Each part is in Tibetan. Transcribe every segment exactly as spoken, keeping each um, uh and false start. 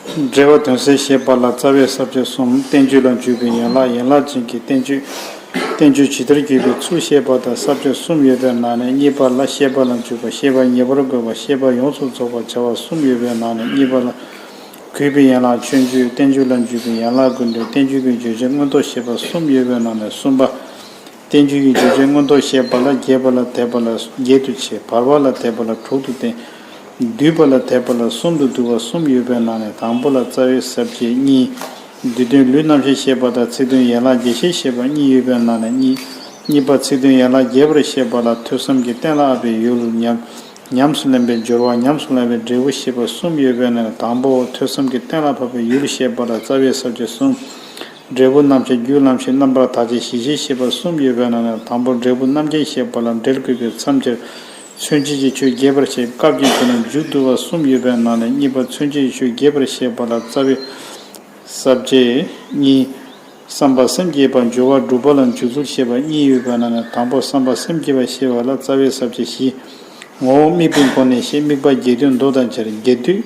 འབྲེལ་བ་དོན་གསལ་བཤད་པ་ལ་རྩ་བའི་ས་བཅད་གསུམ། བསྟན་བཅོས་ལ་འཇུག་པའི་ཡན་ལག་ཡན་ལག་ཅན་གྱི་བསྟན་བཅོས། བསྟན་བཅོས་ཇི་ལྟར་བརྒྱུད་པའི་ཚུལ་བཤད་པ་དང་ས་བཅད་གསུམ་ཡོད་པའི་ནང་ནས། གཉིས་པ་ལ་བཤད་པ་ལ་འཇུག་པ། བཤད་པ་ངེས་པར་དགོས་པ། བཤད་པ་ཡོངས་སུ་རྫོགས་པར་བྱ་བ་གསུམ་ཡོད་པའི་ནང་ནས། གཉིས་པ་ལ་གུས་པའི་ཡན་ལག་སྤྱོད་འཇུག། བསྟན་བཅོས་ལ་འཇུག་པའི་ཡན་ལག་དགོས་འདོད། བསྟན་བཅོས་ཀྱི་བརྗོད་བྱ་མངོན་རྟོགས་བཤད་པ་གསུམ་ཡོད་པའི་ནང་ནས། གསུམ་པ། བསྟན་བཅོས་ཀྱི་བརྗོད་བྱ་མངོན་རྟོགས་བཤད་པ་ལ་རྒྱས་པ་ལ་དད་པ་ལ་བརྒྱད་དུ་ཕྱེ། བར་པ་ལ་དད་པ་ལ་དྲུག་ཏུ་བསྟན། བསྡུས་པ་ལ་དད་པ་ལ་གསུམ་དུ་བསྡུ་བ་གསུམ་ཡོད་པའི་ནང་ནས། དང་པོ་ལ་རྩ་བའི་ས་བཅད་གཉིས། བསྡུས་དོན་ལུས་རྣམ་བཤད་བཤད་པ་དང་ཚིག་དོན་ཡན་ལག་རྒྱས་བཤད་བཤད་པ་གཉིས་ཡོད་པའི་ནང་ནས་གཉིས། གཉིས་པ་ཚིག་དོན་ཡན་ལག་རྒྱས་པར་བཤད་པ་ལ་ཐོས་བསམ་གྱིས་གཏན་ལ་དབབ་པའི་ཡུལ། ཉམས་ཉམས་སུ་ལེན་པའི་སྦྱོར་བ། ཉམས་སུ་ལེན་པའི་འབྲས་བུ་བཤད་པ་གསུམ་ཡོད་པའི་ནང་ནས། དང་པོ་ཐོས་བསམ་གྱིས་གཏན་ལ་ཕབ་པའི་ཡུལ་བཤད་པ་ལ་རྩ་བའི་ས་བཅད་གསུམ། འབྲས་བུ་རྣམ་བཤད། རྒྱུ་རྣམ་བཤད། རྣམ་པར་དག་བྱེད་ཞི་བྱེད་བཤད་པ་གསུམ་ཡོད་པའི་ནང་ནས། དང་པོ་འབྲས་བུ་རྣམ་མཁྱེན་བཤད་པ་ལ་འབྲེལ་དགོས་པའི་མཚམས་སྦྱར། མཚོན་བྱེད་ཀྱི་ཆོས་རྒྱས་པར་བཤད། སྐབས་ཀྱི་ཆོས་རྣམས་མཇུག་བསྡུ་བ་གསུམ་ཡོད་པའི་ནང་ནས། གཉིས་པ་མཚོན་བྱེད་ཀྱི་ཆོས་རྒྱས་པར་བཤད་པ་ལ་རྩ་བའི་ས་བཅད་གཉིས། བསམ་པ་སེམས་བསྐྱེད་པ། སྦྱོར་བ་སྒྲུབ་པ་ལ་འཇུག་ཚུལ་བཤད་པ་གཉིས་ཡོད་པའི་ནང་ནས། དང་པོ་བསམ་པ་སེམས་བསྐྱེད་པ་བཤད་པ་ལ་རྩ་བའི་ས་བཅད་བཞི། ངོ་བོ་དམིགས་པའི་སྒོ་ནས་བཤད། དམིགས་པ་རྒྱས་བསྡུས་མདོ་དང་སྦྱར། རྒྱས་བསྡུས་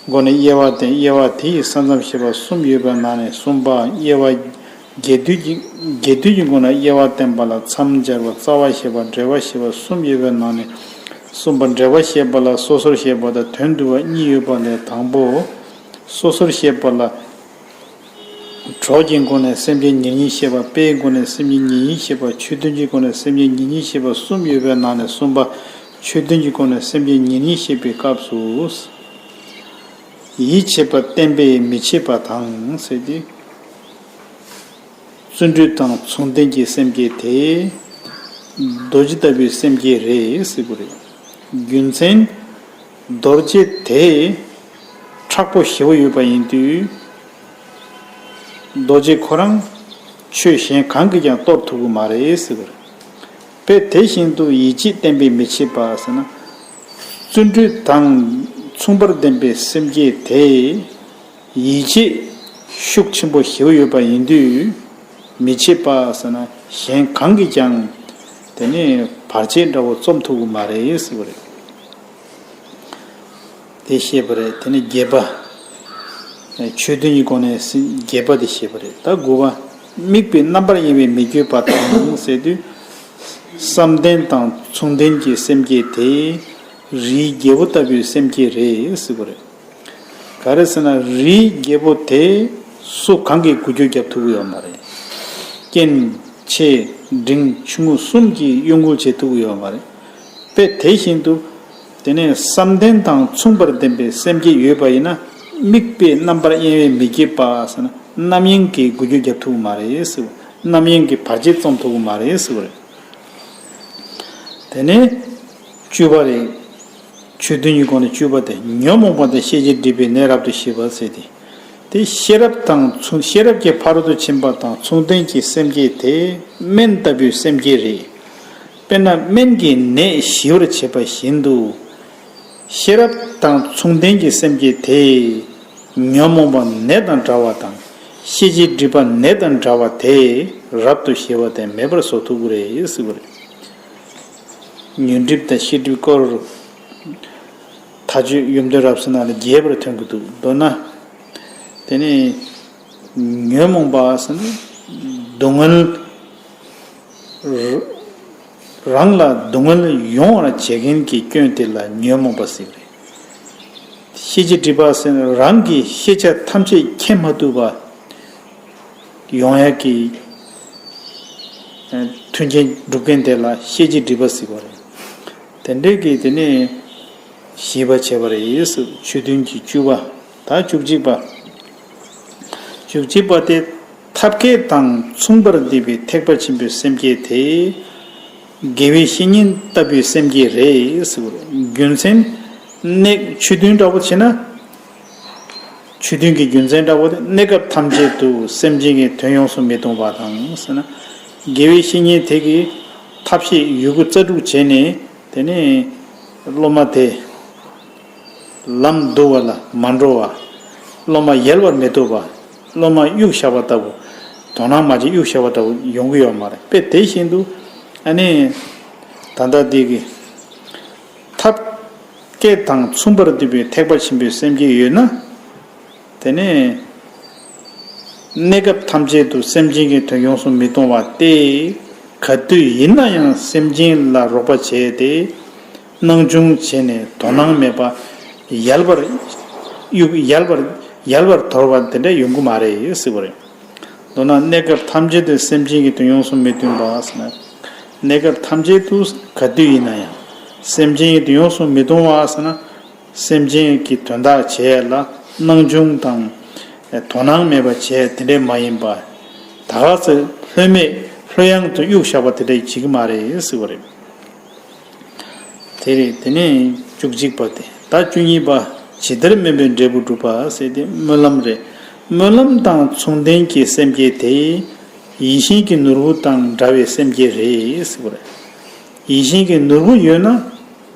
སྒོ་ནས་དབྱེ་བ་བསྟན། དབྱེ་བ་དེ་ཡི་ས་མཚམས་བཤད་པ་གསུམ་ཡོད་པའི་ནང་ནས། གསུམ་པ། དབྱེ་བ་རྒྱས་བསྡུས་ཀྱི། རྒྱས་བསྡུས་ཀྱི་སྒོ་ནས་དབྱེ་བ་བསྟན་པ་ལ་མཚམས་སྦྱར་བ། རྩ་བ་བཤད་པ། འགྲེལ་པ་བཤད་པ་གསུམ་ཡོད་པའི་ནང་ནས། གསུམ་པ། འགྲེལ་པ་བཤད་པ་ལ་སོ་སོར་བཤད་པ་དང་དོན་བསྡུ་བ་གཉིས་ཡོད་པ་ལས། དང་པོ་སོ་སོར་བཤད་པ་ལ། གྲོགས་ཀྱི་སྒོ་ནས་སེམས་ཅན་ཉེར་གཉིས་བཤད་པ། དཔེའི་སྒོ་ནས་སེམས་ཅན་ཉེར་གཉིས་བཤད་པ། ཆོས་དོན་གྱི་སྒོ་ནས་སེམས་ཅན་ཉེར་གཉིས་བཤད་པ་གསུམ་ཡོད་པའི་ནང་ནས། གསུམ་པ། ཆོས་དོན་གྱི་སྒོ་ནས་སེམས་ཅན་ཉེར་གཉིས་བཤད་པའི་སྐབས་སུ། ཡིད་ཆེས་པ་བསྟན་པས་མི་ཕྱེད་པ་དང་ཟེར་ཏེ། བརྩོན་འགྲུས་དང་མཚུངས་ལྡན་གྱི་སེམས་བསྐྱེད་དེ། རྡོ་རྗེ་ལྟ་བུའི་སེམས་བསྐྱེད་རེད་ཟེར་གྱི་རེད། རྒྱུ་མཚན། རྡོ་རྗེ་དེ་མཁྲེགས་པོ་ཞེ་པོ་ཡོད་པ་ཡིན་དུས། རྡོ་རྗེ་ཁོ་རང་ཆོས་གཞན་གང་གིས་ཀྱང་གཏོར་ཐུབ་ཀྱི་མ་རེད་ཟེར་གྱི་རེད། དཔེ་དེ་བཞིན་དུ་ཡིད་ཆེས་བསྟན་པས་མི་ཕྱེད་པ་ཟེར་ན། བརྩོན་འགྲུས་དང་མཚུངས་པར་ལྡན་པའི་སེམས་བསྐྱེད་དེ། ཡིད་ཆེས་ཤུགས་ཆེན་པོ་ཞེ་པོ་ཡོད་པ་ཡིན་དུས། མི་ཕྱེད་པ་ཟེར་ན་གཞན་གང་གིས་ཀྱང་དེ་ནི་བར་ཆད་འདྲ་བོ་རྩོམ་ཐུབ་ཀྱི་མ་རེད་ཟེར་བ་རེད། དེ་བཤད་པ་རེད། དེ་ནི་རྒྱས་པ། ཆོས་དོན་གྱི་སྒོ་ནས་རྒྱས་པ་དེ་བཤད་པ་རེད། ད་དགུ་པ། དམིགས་པའི་རྣམ་པར་གཡེང་བས་མི་བསྐྱོད་པ་དང་ཟེར་དུས། བསམ་གཏན་དང་མཚུངས་ལྡན་གྱི་སེམས་བསྐྱེད་དེ། རིའི་རྒྱལ་པོ་ལྟ་བུའི་སེམས་བསྐྱེད་རེད་ཟེར་བ་རེད། ག་རེ་ཟེར་ན། རིའི་རྒྱལ་པོ་དེ་སུ་གང་གིས་འགུལ་སྐྱོད་རྒྱབ་ཐུབ་ཀྱི་ཡོད་མ་རེད། རྐྱེན་ཆེ་འབྲིང་ཆུང་ངུ་གསུམ་གྱིས་གཡོ་འགུལ་བྱེད་ཐུབ་ཀྱི་ཡོད་མ་རེད། དཔེ་དེ་བཞིན་དུ། དེ་ནས་བསམ་གཏན་དང་མཚུངས་པར་ལྡན་པའི་སེམས་བསྐྱེད་ཡོད་པ་ཡིན་ན། དམིགས་པའི་རྣམ་པར་གཡེང་བས་མི་བསྐྱོད་པ་ཟེར་ན། རྣམ་གཡེང་གིས་འགུལ་སྐྱོད་རྒྱབ་ཐུབ་ཀྱི་མ་རེད་ཟེར་བ། རྣམ་གཡེང་གིས་བར་ཆད་རྩོམ་ཐུབ་ཀྱི་མ་རེད་ཟེར་བ་རེད། དེ་ནས་བཅུ་པ་རེད། ཆོས་དོན་གྱི་སྒོ་ནས་བཅུ་པ་དེ། ཉོན་མོངས་པ་དང་ཤེས་བྱའི་སྒྲིབ་པའི་ནད་རབ་ཏུ་ཞི་བ་ཟེར་ཏེ། དེ་ཤེས་རབ་དང་མཚུངས། ཤེས་རབ་ཀྱི་ཕ་རོལ་ཏུ་ཕྱིན་པ་དང་མཚུངས་ལྡན་གྱི་སེམས་བསྐྱེད་དེ་སྨན་ལྟ་བུའི་སེམས་བསྐྱེད་རེད། དཔེར་ན་སྨན་གྱིས་ནད་ཞི་བར་བྱེད་པ་བཞིན་དུ། ཤེས་རབ་དང་མཚུངས་ལྡན་གྱི་སེམས་བསྐྱེད་དེ། ཉོན་མོངས་པ་ནད་དང་འདྲ་བ་དང་། ཤེས་བྱའི་སྒྲིབ་པ་ནད་དང་འདྲ་བ་དེ་རབ་ཏུ་ཞི་བ་དེ་མེད་པར་བཟོ་ཐུབ་ཀྱི་རེད་ཟེར་བ་རེད། ཉོན་སྒྲིབ་དང་ཤེས་སྒྲིབ་སྐོར། མཐའ་དཔྱོད་ཡུམ་དོན་རབ་གསལ་ནང་ལ་རྒྱས་པར་ཐོན་གྱི་འདུག། མདོར་ན། དེ་ནི་ཉོན་མོངས་པ་ཟེར་ན་སྡུག་བསྔལ། རང་ལ་སྡུག་བསྔལ་ཡོང་བར་བྱེད་མཁན་གྱི་སྐྱོན་དེ་ལ་ཉོན་མོངས་པ་ཟེར་གྱི་རེད། ཤེས་བྱའི་སྒྲིབ་པ་ཟེར་ན་རང་གིས་ཤེས་བྱ་ཐམས་ཅད་མཁྱེན་མ་ཐུབ་པ་ཡོང་ཡག་གི་མཐུན་རྐྱེན་སྒྲུབ་མཁན་དེ་ལ་ཤེས་བྱའི་སྒྲིབ་པ་ཟེར་བ་རེད། དེ་འདྲའི་གི་དེ་ནས་ཞི་བ་བྱེད་པ་རེད། ཆོས་དོན་གྱི་བཅུ་པ། ད་བཅུ་གཅིག་པ། བཅུ་གཅིག་པ་དེ་ཐབས་མཁས་དང་མཚུངས་པར་ལྡན་པའི་ཐེག་པ་ཆེན་པོའི་སེམས་བསྐྱེད་དེ། དགེ་བའི་བཤེས་གཉེན་ལྟ་བུའི་སེམས་བསྐྱེད་རེད་ཟེར་བ་རེད། རྒྱུ་མཚན། གནས་ཆོས་མཐུན་འདྲ་བོ་བྱས་ན། ཆོས་མཐུན་གྱི་རྒྱུ་མཚན་འདྲ་བོ་དེ། གནས་སྐབས་ཐམས་ཅད་དུ་སེམས་ཅན་གྱི་དོན་ཡོངས་སུ་མི་གཏོང་བ་དང་ཟེར་ན། དགེ་བའི་བཤེས་གཉེན་དེ་གིས་ཐབས་ཤེས་ཡོད་རྒུ་རྩལ་སྤྲུགས་བྱས་ནས། དེ་ནས་སློབ་མ་དེ་ལམ་སྡུག་པ་ལ་མ་འགྲོ་བ། སློབ་མ་ཡལ་བར་མི་གཏོང་བ། སློབ་མ་གཡུག་བཞག་པ་ལྟ་བུ། དོ་སྣང་མ་བྱེད་གཡུག་བཞག་པ་ལྟ་བུ་ཡོང་གི་ཡོད་མ་རེད། དཔེ་དེ་བཞིན་དུ། ཨ་ནི་ད་ལྟ་འདི་གི་ཐབས་མཁས་དང་མཚུངས་པར་ལྡན་པའི་ཐེག་པ་ཆེན་པོའི་སེམས་བསྐྱེད་ཡོད་ན། དེ་ནས་གནས་སྐབས་ཐམས་ཅད་དུ་སེམས་ཅན་གྱི་དོན་ཡོངས་སུ་མི་གཏོང་བ་སྟེ། ག་དུས་ཡིན་ན་ཡང་སེམས་ཅན་ལ་རོགས་པ་བྱས་ཏེ། སྣང་ཆུང་བྱས་ནས་དོ་སྣང་མེད་པ། ཡལ་བར་གཡུག་ཡལ་བར་ཡལ་བར་དོར་བ་དེ་འདྲ་ཡོང་གི་མ་རེད་ཟེར་བ་རེད། མདོར་ན་གནས་སྐབས་ཐམས་ཅད་དུ་སེམས་ཅན་གྱི་དོན་ཡོངས་སུ་མི་གཏོང་བ་ཟེར་ན། གནས་སྐབས་ཐམས་ཅད་དུ་ག་དུས་ཡིན་ན་ཡང་སེམས་ཅན་གྱི་དོན་ཡོངས་སུ་མི་གཏོང་བ་ཟེར་ན། སེམས་ཅན་གྱི་དོན་དག་བྱེད་ཡ་ལ་སྣང་ཆུང་དང་དོ་སྣང་མེད་པ་བྱས་དེ་འདྲས་མ་ཡིན་པ། ད་ག་ཚོད་ལྷོད་མེད་ལྷོད་ཡངས་དུ་གཡུག་བཞག་པ་དེ་འདྲས་བྱེད་ཀྱི་མ་རེད་ཟེར་བ་རེད། དེ་རེད། དེ་ནས་བཅུ་གཅིག་པ་དེ། ད་བཅུ་གཉིས་པ། ཇི་ལྟར་སྨོན་པའི་འབྲས་བུ་སྒྲུབ་པ་ཟེར་ཏེ་སྨོན་ལམ་རེད། སྨོན་ལམ་དང་མཚུངས་ལྡན་གྱི་སེམས་བསྐྱེད་དེ། ཡིད་བཞིན་གྱི་ནོར་བུ་དང་འདྲ་བའི་སེམས་བསྐྱེད་རེད་ཟེར་བ་རེད། ཡིད་བཞིན་གྱི་ནོར་བུ་ཡོད་ན།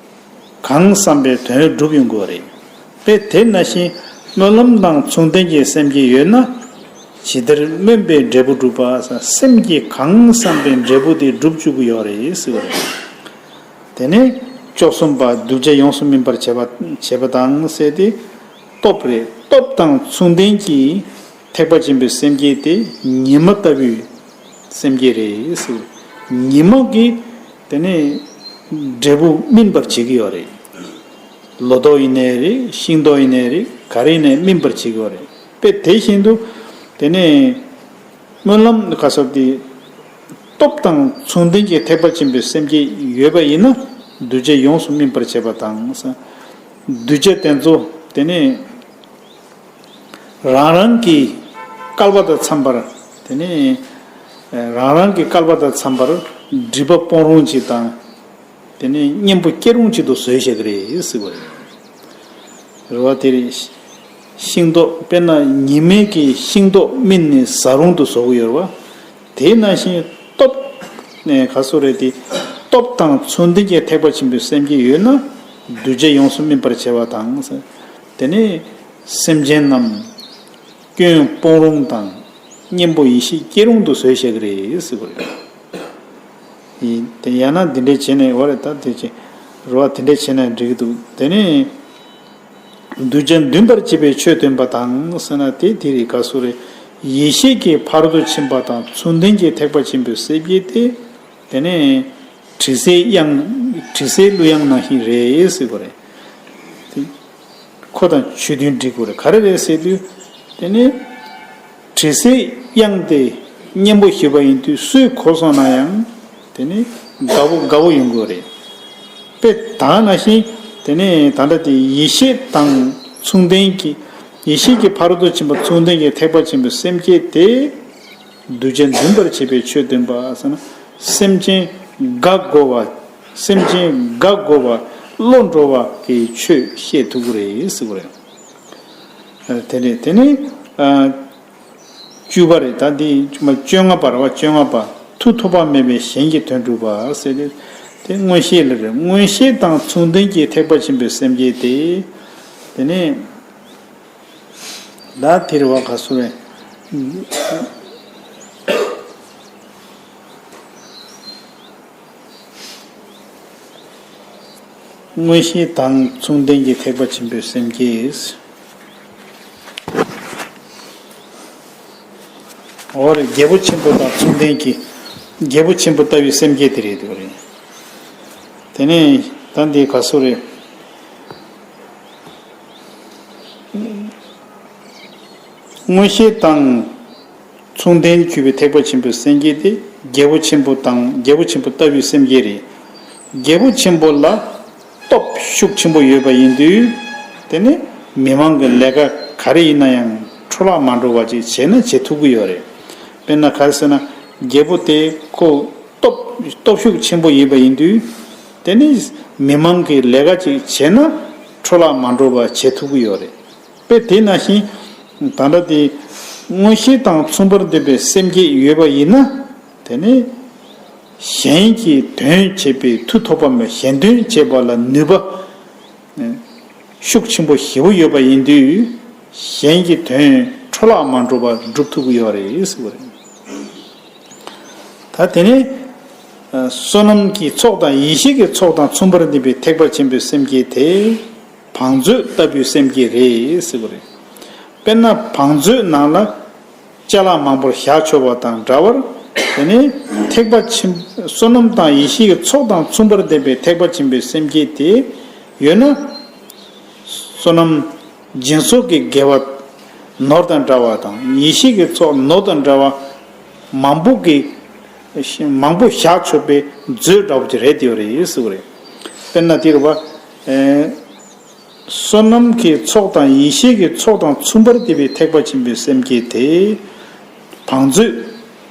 གང་བསམ་པའི་དོན་འགྲུབ་ཡོང་དགོས་རེད། དཔེ་དེ་ནང་བཞིན་སྨོན་ལམ་དང་མཚུངས་ལྡན་གྱི་སེམས་བསྐྱེད་ཡོད་ན། ཇི་ལྟར་སྨོན་པའི་འབྲས་བུ་སྒྲུབ་པ་ཟེར། སེམས་ཀྱིས་གང་བསམ་པའི་འབྲས་བུ་དེ་སྒྲུབ་བཅུག་གི་ཡོད་རེད་ཟེར་བ་རེད། དེ་ནས་བཅུ་གསུམ་པ། གདུལ་བྱ་ཡོངས་སུ་སྨིན་པར་བྱེད་པ་བྱེད་པ་དང་ཟེར་ཏེ། སྟོབས་རེད། སྟོབས་དང་མཚུངས་ལྡན་གྱི་ཐེག་པ་ཆེན་པོའི་སེམས་བསྐྱེད་དེ་ཉི་མ་ལྟ་བུའི་སེམས་བསྐྱེད་རེད་ཟེར། ཉི་མ་གིས་དེ་ནས་འབྲས་བུ་སྨིན་པར་བྱེད་ཀྱི་ཡོད་རེད། ལོ་ཏོག་ཡིན་ནའི་རེད། ཤིང་ཏོག་ཡིན་ནའི་རེད། ག་རེ་ཡིན་ནའི་སྨིན་པར་བྱེད་ཀྱི་ཡོད་རེད། དཔེ་དེ་བཞིན་དུ་དེ་ནས་སྨོན་ལམ་ག་སོགས་དེ་སྟོབས་དང་མཚུངས་ལྡན་གྱི་ཐེག་པ་ཆེན་པོའི་སེམས་བསྐྱེད་ཡོད་པ་ཡིན་ན། གདུལ་བྱ་ཡོངས་སུ་སྨིན་པར་བྱེད་པ་དང་། གདུལ་བྱ་དེ་ཚོ་དེ་ནས་རང་རང་གི་སྐལ་བ་དང་འཚམ་པར། དེ་ནས་རང་རང་གི་སྐལ་བ་དང་འཚམ་པར་སྒྲིབ་པ་སྤོང་རུང་ཅིག་དང་། དེ་ནས་གཉེན་པོ་སྐྱེ་རུང་ཅིག་ཏུ་བཟོས་བཞག་གི་རེད་ཟེར་བ་རེད། རེད་བ། དེ་རེད། ཤིང་ཏོག་དཔེར་ན་ཉི་མའི་གི་ཤིང་ཏོག་སྨིན་ནས་ཟ་རུང་དུ་བཟོ་གི་ཡོད་རེད་བ། དེ་ནང་བཞིན་སྟོབས་ནས་ག་སོ་རེད་དེ། སྟོབས་དང་མཚུངས་ལྡན་གྱི་ཐེག་པ་ཆེན་པོའི་སེམས་བསྐྱེད་ཡོད་ན། གདུལ་བྱ་ཡོངས་སུ་སྨིན་པར་བྱེད་པ་དང་། དེ་ནས་སེམས་ཅན་རྣམས་སྐྱོན་སྤོང་རུང་དང་། གཉེན་པོ་ཡེ་ཤེས་སྐྱེ་རུང་དུ་བཟོས་བཞག་གི་རེད་ཟེར་བ་རེད། ཡིན། དེ་ཡང་ན་འདི་འདྲས་བྱས་ནས་འོ་རེད། ད་དེ་བྱས་རེད་བ། དེ་འདྲས་བྱས་ན་འགྲིག་གི་འདུག་དེ་ནས་གདུལ་བྱ་འདུན་པར་བྱེད་པའི་ཆོས་སྟོན་པ་དང་ཟེར་ན། དེ་དེ་རེད། ག་སོ་རེད། ཡེ་ཤེས་ཀྱི་ཕ་རོལ་ཏུ་ཕྱིན་པ་དང་མཚུངས་ལྡན་གྱི་ཐེག་པ་ཆེན་པོའི་སེམས་བསྐྱེད་དེ། དེ་ནས་དྲི་ཟའི་དབྱངས། དྲི་ཟའི་གླུ་དབྱངས་ནང་བཞིན་རེད་ཟེར་བ་རེད། དེ་ཁོ་དང་ཆོས་མཐུན་འགྲིག་དགོས་རེད། ག་རེ་རེད་ཟེར་དུས། དེ་ནས་དྲི་ཟའི་དབྱངས་དེ་སྙན་པོ་ཞེས་པ་ཡིན་དུས་སུས་གོ་སོང་ན་ཡང་དེ་ནས་དགའ་བོ་དགའ་བོ་ཡོང་དགོས་རེད། དཔེ་ད་ནང་བཞིན་དེ་ནས་ད་ལྟ་དེ་ཡེ་ཤེས་དང་མཚུངས་ལྡན་གྱི། ཡེ་ཤེས་ཀྱི་ཕ་རོལ་ཏུ་ཕྱིན་པ་མཚུངས་ལྡན་གྱི་ཐེག་པ་ཆེན་པོའི་སེམས་བསྐྱེད་དེ། གདུལ་བྱ་འདུན་པར་བྱེད་པའི་ཆོས་སྟོན་པ་ཟེར་ན། སེམས་ཅན་དགའ་དགོས་པ། སེམས་ཅན་དགའ་དགོས་པ། བློ་འགྲོ་བ་གི་ཆོས་བཤད་ཐུབ་ཀྱི་རེད་ཟེར་བ་རེད། ཨ། དེ་ནས་དེ་ནས་ཨ། བཅུ་པ་རེད། ད་འདི་བཅོ་ལྔ་པ་རེད་བ། བཅོ་ལྔ་པ། མཐུ་ཐོགས་པ་མེད་པས་གཞན་གྱི་དོན་སྒྲུབ་པ་ཟེར་ཏེ། དེ་མངོན་ཤེས་ལ་རེད། མངོན་ཤེས་དང་མཚུངས་ལྡན་གྱི་ཐེག་པ་ཆེན་པོའི་སེམས་བསྐྱེད་དེ། དེ་ནས། ད་དེ་རེད་བ། ག་སོ་རེད། མངོན་ཤེས་དང་མཚུངས་ལྡན་གྱི་ཐེག་པ་ཆེན་པོའི་སེམས་བསྐྱེད། འོ་རེད། རྒྱལ་པོ་ཆེན་པོ་དང་མཚུངས་ལྡན་གྱི། རྒྱལ་པོ་ཆེན་པོ་ལྟ་བུའི་སེམས་བསྐྱེད་དེ་རེད། དེ་རེད། དེ་ནས་ད་འདི་ག་སོ་རེད། མངོན་ཤེས་དང་མཚུངས་ལྡན་གྱུར་པའི་ཐེག་པ་ཆེན་པོའི་སེམས་བསྐྱེད་དེ། རྒྱལ་པོ་ཆེན་པོ་དང་། རྒྱལ་པོ་ཆེན་པོ་ལྟ་བུའི་སེམས་བསྐྱེད་རེད། རྒྱལ་པོ་ཆེན་པོ་ལ་སྟོབས་ཤུགས་ཆེན་པོ་ཡོད་པ་ཡིན་དུས། དེ་ནི་མི་མང་གི་ལས་ཀ་ག་རེ་ཡིན་ན་ཡང་འཕྲོ་བརླག་མ་འགྲོ་བ་ཅིག་བྱས་ན་བྱེད་ཐུབ་ཀྱི་ཡོད་རེད། དཔེར་ན་ག་རེ་ཟེར་ན། རྒྱལ་པོ་དེ་ཁོ་སྟོབས་སྟོབས་ཤུགས་ཆེན་པོ་ཡིན་པ་ཡིན་དུས། དེ་ནི་མི་མང་གི་ལས་ཀ་ཅིག་བྱས་ན་འཕྲོ་བརླག་མ་འགྲོ་བ་བྱེད་ཐུབ་ཀྱི་ཡོད་རེད། དཔེ་དེ་ནང་བཞིན། ད་ལྟ་དེ་མངོན་ཤེས་དང་མཚུངས་པར་ལྡན་པའི་སེམས་བསྐྱེད་ཡོད་པ་ཡིན་ན། དེ་ནི་གཞན་གྱི་དོན་བྱེད་པའི་མཐུ་ཐོགས་པ་མེད། གཞན་དོན་བྱེད་པ་ལ་ནུས་པ་ཤུགས་ཆེན་པོ་ཞེ་པོ་ཡོད་པ་ཡིན་དུས། གཞན་གྱི་དོན་འཕྲོ་བརླག་མ་འགྲོ་བར་སྒྲུབ་ཐུབ་ཀྱི་ཡོད་རེད་ཟེར་བ་རེད། ད་དེ་ནས་བསོད་ནམས་ཀྱི་ཚོགས་དང་ཡེ་ཤེས་ཀྱི་ཚོགས་དང་མཚུངས་པར་ལྡན་པའི་ཐེག་པ་ཆེན་པོའི་སེམས་བསྐྱེད་དེ། བང་མཛོད་ལྟ་བུའི་སེམས་བསྐྱེད་རེད་ཟེར་བ་རེད། དཔེར་ན་བང་མཛོད་ནང་ལ་ཅ་ལག་མང་པོར་བཞག་ཆོག་པ་དང་འདྲ་བར། དེ་ནས་ཐེག་པ་ཆེན། བསོད་ནམས་དང་ཡེ་ཤེས་ཀྱི་ཚོགས་དང་མཚུངས་པར་ལྡན་པའི་ཐེག་པ་ཆེན་པོའི་སེམས་བསྐྱེད་དེ་ཡོད་ན། བསོད་ནམས་སྦྱིན་སོགས་ཀྱི་དགེ་བ་ནོར་དང་འདྲ་བ་དང་ཡེ་ཤེས་ཀྱི་ཚོགས་ནོར་དང་འདྲ་བ་མང་པོ་གི་མང་པོ་བཞག་ཆོག་པའི་མཛོད་འདྲ་བོ་ཅིག་རེད་དེ་ཡོད་རེད་ཟེར་བ་རེད། དཔེར་ན་དེ་རུ་བ། བསོད་ནམས་ཀྱི་ཚོགས་དང་ཡེ་ཤེས་ཀྱི་ཚོགས་དང་མཚུངས་པར་ལྡན་པའི་ཐེག་པ་ཆེན་པོའི་སེམས་བསྐྱེད་དེ། བང་མཛོད་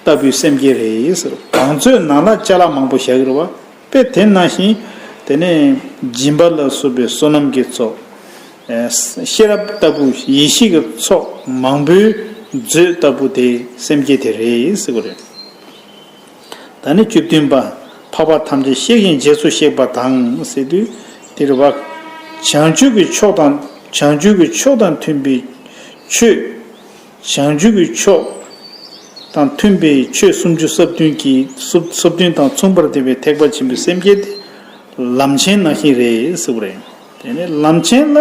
ལྟ་བུའི་སེམས་བསྐྱེད་རེད་ཟེར། བང་མཛོད་ནང་ལ་ཅ་ལག་མང་པོ་བཞག་གི་རེད་བ། དཔེ་དེ་ནང་བཞིན། དེ་ནས་སྦྱིན་པ་ལ་སོགས་པའི་བསོད་ནམས་ཀྱི་ཚོགས། ཤེས་རབ་ལྟ་བུ་ཡེ་ཤེས་ཀྱི་ཚོགས་མང་པོའི་མཛོད་ལྟ་བུ་དེ་སེམས་བསྐྱེད་དེ་རེད་ཟེར་བ་རེད། ད་ནི་བཅུ་བདུན་པ། འཕགས་པ་ཐམས་ཅད་གཤེགས་ཤིང་རྗེས་སུ་གཤེགས་པ་དང་ཟེར་དུས། དེ་རུ་བ། བྱང་ཆུབ་ཀྱི་ཕྱོགས་དང་། བྱང་ཆུབ་ཀྱི་ཕྱོགས་དང་མཐུན་པའི་ཆོས། བྱང་ཆུབ་ཀྱི་ཕྱོགས་དང་མཐུན་པའི་ཆོས་སུམ་ཅུ་རྩ་བདུན་གྱི་རྩ་བདུན་དང་མཚུངས་པར་ལྡན་པའི་ཐེག་པ་ཆེན་པོའི་སེམས་བསྐྱེད་དེ་ལམ་ཆེན་ནང་བཞིན་རེད་ཟེར་བ་རེད། དེ་ནི་ལམ་ཆེན་ལ་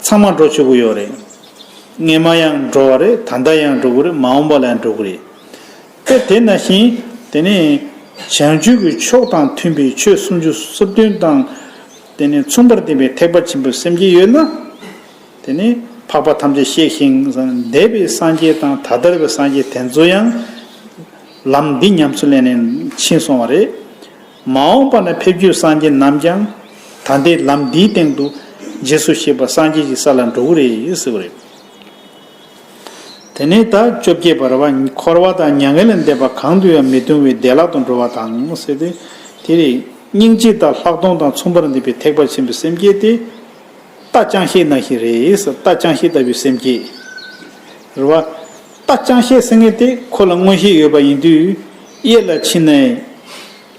ཚང་མ་འགྲོ་ཆོག་གི་ཡོད་རེད། སྔས་མ་ཡང་འགྲོ་བ་རེད། ད་ལྟ་ཡང་འགྲོ་གི་རེད། མ་འོངས་པ་ལ་ཡང་འགྲོ་གི་རེད། དེ་དེ་ནང་བཞིན་དེ་ནི་བྱང་ཆུབ་ཀྱི་ཕྱོགས་དང་མཐུན་པའི་ཆོས་སུམ་ཅུ་རྩ་བདུན་དང་དེ་ནི་མཚུངས་པར་ལྡན་པའི་ཐེག་པ་ཆེན་པོའི་སེམས་བསྐྱེད་ཡོད་ན། དེ་ནི་འཕགས་པ་ཐམས་ཅད་གཤེགས་ཤིང་འདས་པའི་སངས་རྒྱས་དང་ད་ལྟ་བའི་སངས་རྒྱས་དེ་ཚོ་ཡང་ལམ་འདི་ཉམས་སུ་ལེན་ནས་ཕྱིན་སོང་བ་རེད། མ་འོངས་པ་ན་ཕེབས་རྒྱུའི་སངས་རྒྱས་རྣམས་ཀྱང་ད་ལྟའི་ལམ་འདིའི་སྟེང་དུ་རྗེས་སུ་གཤེགས་པ་སངས་རྒྱས་ཀྱི་ས་ལ་འགྲོ་གི་རེད་ཟེར་བ་རེད། དེ་ནས་ད་བཅོ་བརྒྱད་པར་བ། འཁོར་བ་དང་མྱ་ངན་ལས་འདས་པ་གང་དུ་ཡང་མི་ལྟུང་བའི་བདེ་བླག་ཏུ་འགྲོ་བ་དང་ཟེར་ཏེ། དེ་རེད། སྙིང་རྗེ་དང་ལྷག་མཐོང་དང་མཚུངས་པར་ལྡན་པའི་ཐེག་པ་ཆེན་པོའི་སེམས་བསྐྱེད་དེ། རྟ་ཅང་ཤེས་ནང་བཞིན་རེད་ཟེར། རྟ་ཅང་ཤེས་ལྟ་བུའི་སེམས་བསྐྱེད་རེད་བ། རྟ་ཅང་ཤེས་ཟེར་མཁན་དེ་ཁོ་ལ་མངོན་ཤེས་ཡོད་པ་ཡིན་དུས། གཡས་ལ་ཕྱིན་ནས་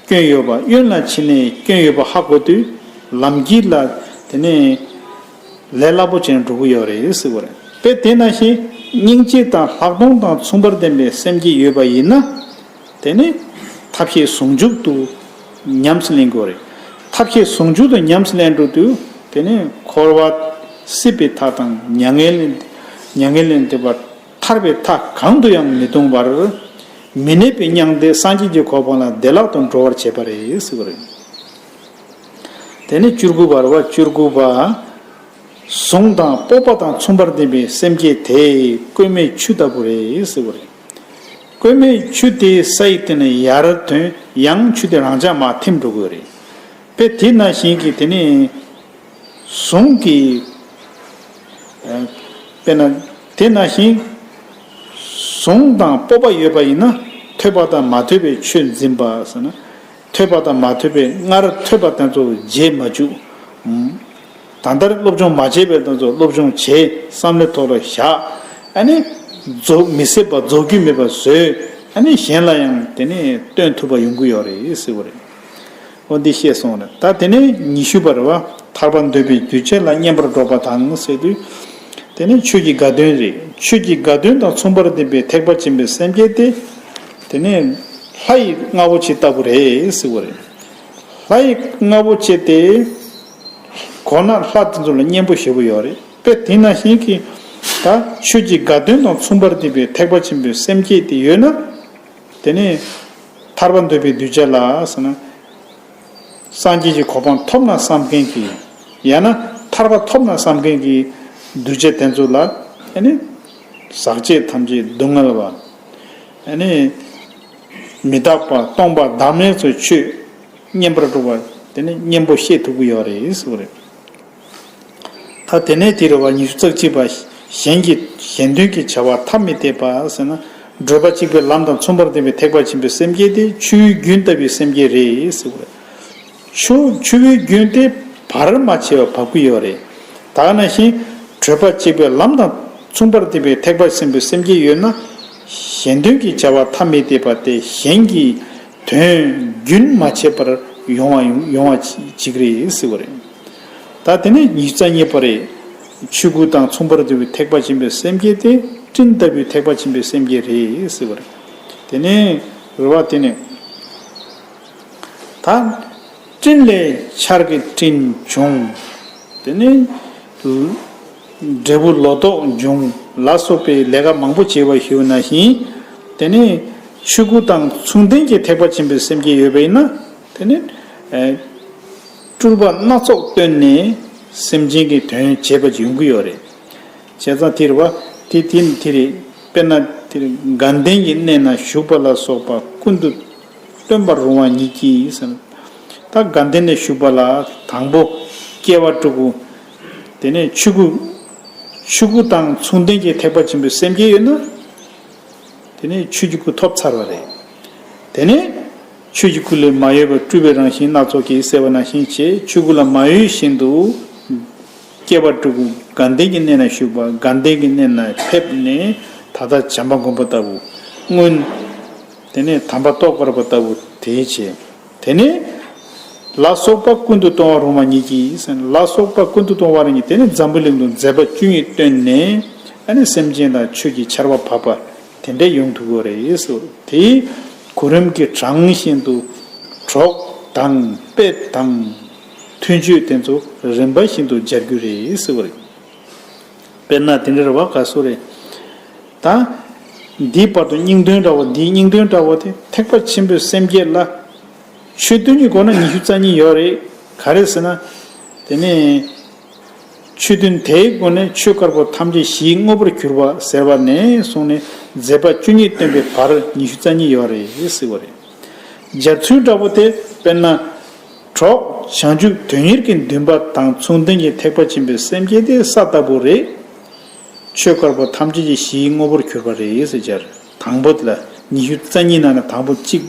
སྐྱོན་ཡོད་པ། གཡོན་ལ་ཕྱིན་ནས་སྐྱོན་ཡོད་པ་ཧ་གོ་དུས། ལམ་དཀྱིལ་ལ་དེ་ནས་ལས་སླ་པོ་བྱས་ནས་འགྲོ་གི་ཡོད་རེད་ཟེར་བ་རེད། དཔེ་དེ་ནང་བཞིན་སྙིང་རྗེ་དང་ལྷག་མཐོང་དང་མཚུངས་པར་ལྡན་པའི་སེམས་བསྐྱེད་ཡོད་པ་ཡིན་ན། དེ་ནི་ཐབས་ཤེས་ཟུང་འཇུག་ཏུ་ཉམས་སུ་ལེན་དགོས་རེད། ཐབས་ཤེས་ཟུང་འཇུག་ཏུ་ཉམས་སུ་ལེན་འགྲོ་དུས། དེ་ནི་འཁོར་བ་སྲིད་པའི་མཐའ་དང་མྱ་ངན་ལས། མྱ་ངན་ལས་འདས་པ། ཐར་པའི་མཐའ་གང་དུ་ཡང་མི་ལྟུང་བར། མི་གནས་པའི་མྱང་འདས་སངས་རྒྱས་ཀྱི་གོ་འཕང་ལ་བདེ་བླག་ཏུ་འགྲོ་བར་བྱེད་པ་རེད་ཟེར་བ་རེད། དེ་ནས་བཅུ་དགུ་པར་བ། བཅུ་དགུ་པ། གཟུངས་དང་སྤོབས་པ་དང་མཚུངས་པར་ལྡན་པའི་སེམས་བསྐྱེད་དེ་བསྐུལ་མའི་ཆུ་ལྟ་བུ་རེད་ཟེར་བ་རེད། བསྐུལ་མའི་ཆུ་དེ་ས་ཡི་སྟེང་ནས་ཡར་ཐོན་ཡང་ཆུ་དེ་རང་འཇགས་མར་ཐིམ་འགྲོ་གི་ཡོད་རེད། དཔེ་དེ་ནང་བཞིན་གྱི་དེ་ནས། གཟུངས་ཀྱི། ཨ། དཔེར་ན་དེ་ནང་བཞིན། གཟུངས་དང་སྤོབས་པ་ཡོད་པ་ཡིན་ན། ཐོས་པ་དང་མ་ཐོས་པའི་ཆོས་འཛིན་པ་ཟེར་ན། ཐོས་པ་དང་མ་ཐོས་པའི་སྔར་ཐོས་པ་དེ་ཚོ་རྗེས་མ་འཇུག་ད་ལྟར་སློབ་སྦྱོང་མ་བྱས་པའི་དེ་ཚོ་སློབ་སྦྱོང་བྱས། བསམ་བློའི་ཐོག་ལ་བཞག་ཨ་ནི། རྫོགས་མི་སྲིད་པ་རྫོགས་རྒྱུ་མེད་པ་བཟོས། ཨ་ནི་གཞན་ལ་ཡང་དེ་ནས་སྟོན་ཐུབ་པ་ཡོང་གི་ཡོད་རེད་ཟེར་བ་རེད། འོ་འདི་བཤད་སོང་རེད། ད་དེ་ནས་ཉི་ཤུ་པ་རེད་བ། ཐར་པ་འདོད་པའི་གདུལ་བྱ་ལ་སྙན་པར་སྒྲོག་པ་དང་ཟེར་དུས། དེ་ནས་ཆོས་ཀྱི་དགའ་སྟོན་རེད། ཆོས་ཀྱི་དགའ་སྟོན་དང་མཚུངས་པར་ལྡན་པའི་ཐེག་པ་ཆེན་པོའི་སེམས་བསྐྱེད་དེ། དེ་ནས་ལྷ་ཡི་རྔ་བོ་ཆེ་ལྟ་བུ་རེད་ཟེར་བ་རེད། ལྷ་ཡི་རྔ་བོ་ཆེ་དེ། གོ་ན་ལྷ་དེ་ཚོ་ལ་སྙན་པོ་ཞེ་པོ་ཡོད་རེད། དཔེ་དེ་ནང་བཞིན་གྱི། ད་ཆོས་ཀྱི་དགའ་སྟོན་དང་མཚུངས་པར་ལྡན་པའི་ཐེག་པ་ཆེན་པོའི་སེམས་བསྐྱེད་དེ་ཡོད་ན། དེ་ནས་ཐར་པ་འདོད་པའི་གདུལ་བྱ་ལ་ཟེར་ན། སངས་རྒྱས་ཀྱི་གོ་འཕང་ཐོབ་ན་བསམ་མཁན་གྱི། ཡང་ན་ཐར་པ་ཐོབ་ན་བསམ་མཁན་གྱི་གདུལ་བྱ་དེ་ཚོ་ལ། ཨ་ནི། ཟག་བཅས་ཐམས་ཅད་སྡུག་བསྔལ་བ། ཨ་ནི། མི་རྟག་པ་སྟོང་པ་བདག་མེད་ཚོའི་ཆོས་སྙན་པར་སྒྲོག་པ་དེ་ནི་སྙན་པོ་བཤད་ཐུབ་ཀྱི་ཡོད་རེད་ཟེར་བ་རེད། ད་དེ་ནས་དེ་རུ་བ་ཉི་ཤུ་རྩ་གཅིག་པ། གཞན་གྱི་གཞན་དོན་གྱི་བྱ་བ་ཐབས་མི་གཏད་པ་ཟེར་ན། བགྲོད་པ་གཅིག་པའི་ལམ་དང་མཚུངས་པར་ལྡན་པའི་ཐེག་པ་ཆེན་པོའི་སེམས་བསྐྱེད་དེ་ཆུ་བོའི་རྒྱུན་ལྟ་བུའི་སེམས་བསྐྱེད་རེད་ཟེར་བ་རེད། ཆུ་ཆུ་བོའི་རྒྱུན་དེ་བར་མ་ཆད་པར་འབབ་ཀྱི་ཡོད་རེད། ད་ག་ནང་བཞིན་བགྲོད་པ་གཅིག་པའི་ལམ་དང་མཚུངས་པར་ལྡན་པའི་ཐེག་པ་ཆེན་པོའི་སེམས་བསྐྱེད་ཡོད་ན། གཞན་དོན་གྱི་བྱ་བ་ཐབས་མི་གཏད་པ་དེ་གཞན་གྱི་དོན་རྒྱུན་མ་ཆད་པར་ཡོང་བ་ཡོང་ཡོང་བ་བྱེད་ཀྱི་རེད་ཟེར་བ་རེད། ད་དེ་ནས་ཉི་ཤུ་རྩ་གཉིས་པ་རེད། ཆོས་སྐུ་དང་མཚུངས་པར་འདུ་བའི་ཐེག་པ་ཆེན་པོའི་སེམས་བསྐྱེད་དེ་སྤྲིན་ལྟ་བུའི་ཐེག་པ་ཆེན་པོའི་སེམས་བསྐྱེད་རེད་ཟེར་བ་རེད། དེ་ནས་རེད་བ། དེ་ནས་ད་སྤྲིན་ལས་ཆར་གྱི་སྤྲིན་བྱུང་། དེ་ནས་འབྲས་བུ་ལོ་ཏོག་འབྱུང་ ལ་སོགས་པའི་ལས་ཀ་མང་པོ་བྱས་པ་ཞུ་ན་བཞིན། དེ་ནས་ཆོས་སྐུ་དང་མཚུངས་ལྡན་གྱི་ཐེག་པ་ཆེན་པོའི་སེམས་བསྐྱེད་ཡོད་པ་ཡིན་ན། དེ་ནས་ཨེ་སྤྲུལ་པ་སྣ་ཚོགས་བཏོན་ནས་སེམས་ཅན་གྱི་དོན་བྱེད་པ་ཅིག་ཡོང་གི་ཡོད་རེད། བྱས་ཙང་དེ་རེད་བ། དེ་དེ་དེ་རེད། དཔེར་ན་དེ་རེད། དགའ་ལྡན་གྱི་གནས་ན་བཞུགས་པ་ལ་སོགས་པ་ཀུན་ཏུ་སྟོན་པར་རུང་བ་ཉིད་ཀྱིས་ཟེར། ད་དགའ་ལྡན་ནས་བཞུགས་པ་ལ་དང་པོ་སྐྱེ་བ་སྤྲུལ་སྐུ། དེ་ནས་ཆོས་སྐུ། ཆོས་སྐུ་དང་མཚུངས་ལྡན་གྱི་ཐེག་པ་ཆེན་པོའི་སེམས་བསྐྱེད་ཡོད་ན། དེ་ནས་ཆོས་ཀྱི་སྐུ་ཐོབ་ཚར་བ་རེད། དེ་ནས་ཆོས་ཀྱི་སྐུ་ལས་མ་གཡོས་པ་སྤྲུལ་པའི་རང་བཞིན་སྣ་ཚོགས་ཀྱིས་གསལ་བ་ནང་བཞིན་བྱས། ཆོས་སྐུ་ལ་མ་གཡོས་བཞིན་དུ་སྐྱེ་བ་སྤྲུལ་སྐུ་དགའ་ལྡན་གྱི་གནས་ན་བཞུགས་པ། དགའ་ལྡན་གྱི་གནས་ན་ཕེབས་ནས་ད་ལྟ་བྱམས་པ་མགོན་པོ་ལྟ་བུ་སྔོན། དེ་ནས་དམ་པ་ཏོག་དཀར་པོ་ལྟ་བུ་དེའི་ཆེད། དེ་ནས་ལ་སོགས་པ་ཀུན་ཏུ་སྟོན་པར་རུང་བ་ཉིད་ཀྱིས་ཟེར། ལ་སོགས་པ་ཀུན་ཏུ་སྟོན་པ་ཉིད་དེ་ནི་འཛམ་བུ་གླིང་དུ་མཛད་པ་བཅུ་གཉིས་བསྟན་ནས། ཨ་ནི་སེམས་ཅན་ལ་ཆོས་ཀྱི་ཆར་པ་བབས་པ་དེ་འདྲ་ཡོང་ཐུབ་ཀྱི་རེད་ཟེར། དེའི་གོ་རིམ་གྱི་གྲངས་བཞིན་དུ་གྲོགས་དང་དཔེ་དང་མཐུན་སྤྱོད་དེ་ཚོ་རིམ་པ་བཞིན་དུ་སྦྱར་རྒྱུ་རེད་ཟེར་བ་རེད། དཔེར་ན་དེ་འདྲ་རེད་བ། ག་སོ་རེད། ད་འདིའི་བར་དུ་སྙིང་དོན་འདྲ་བོ། འདིའི་སྙིང་དོན་འདྲ་བོ་དེ་ཐེག་པ་ཆེན་པོའི་སེམས་བསྐྱེད་ལ། ཆོས་བདུན་གྱི་སྒོ་ནས་ཉི་ཤུ་རྩ་གཉིས་ཡོད་རེད། ག་རེ་ཟེར་ན། དེ་ནས་ཆོས་བདུན་དེའི་སྒོ་ནས་ཆོས་དཀར་པོ་ཐམས་ཅད་གཞིའི་དངོས་པོར་གྱུར་པ་ཟེར་བ་ནས་བཟུང་ནས་མཛད་པ་བཅུ་གཉིས་བསྟན་པའི་བར་ཉི་ཤུ་རྩ་གཉིས་ཡོད་རེད་ཟེར་བ་རེད། སྦྱར་ཚུལ་འདྲ་པོ་དེ་དཔེར་ན། གྲོགས་བྱང་ཆུབ་དོན་གཉེར་གྱི་འདུན་པ་དང་མཚུངས་ལྡན་གྱི་ཐེག་པ་ཆེན་པོའི་སེམས་བསྐྱེད་དེ་ས་ལྟ་བུ་རེད། ཆོས་དཀར་པོ་ཐམས་ཅད་ཀྱི་གཞིའི་དངོས་པོར་གྱུར་པ་རེད་ཟེར་སྦྱར། དང་པོ་དེ་ལ། ཉི་ཤུ་རྩ་གཉིས་ནང་ནས་དང་པོ་གཅིག་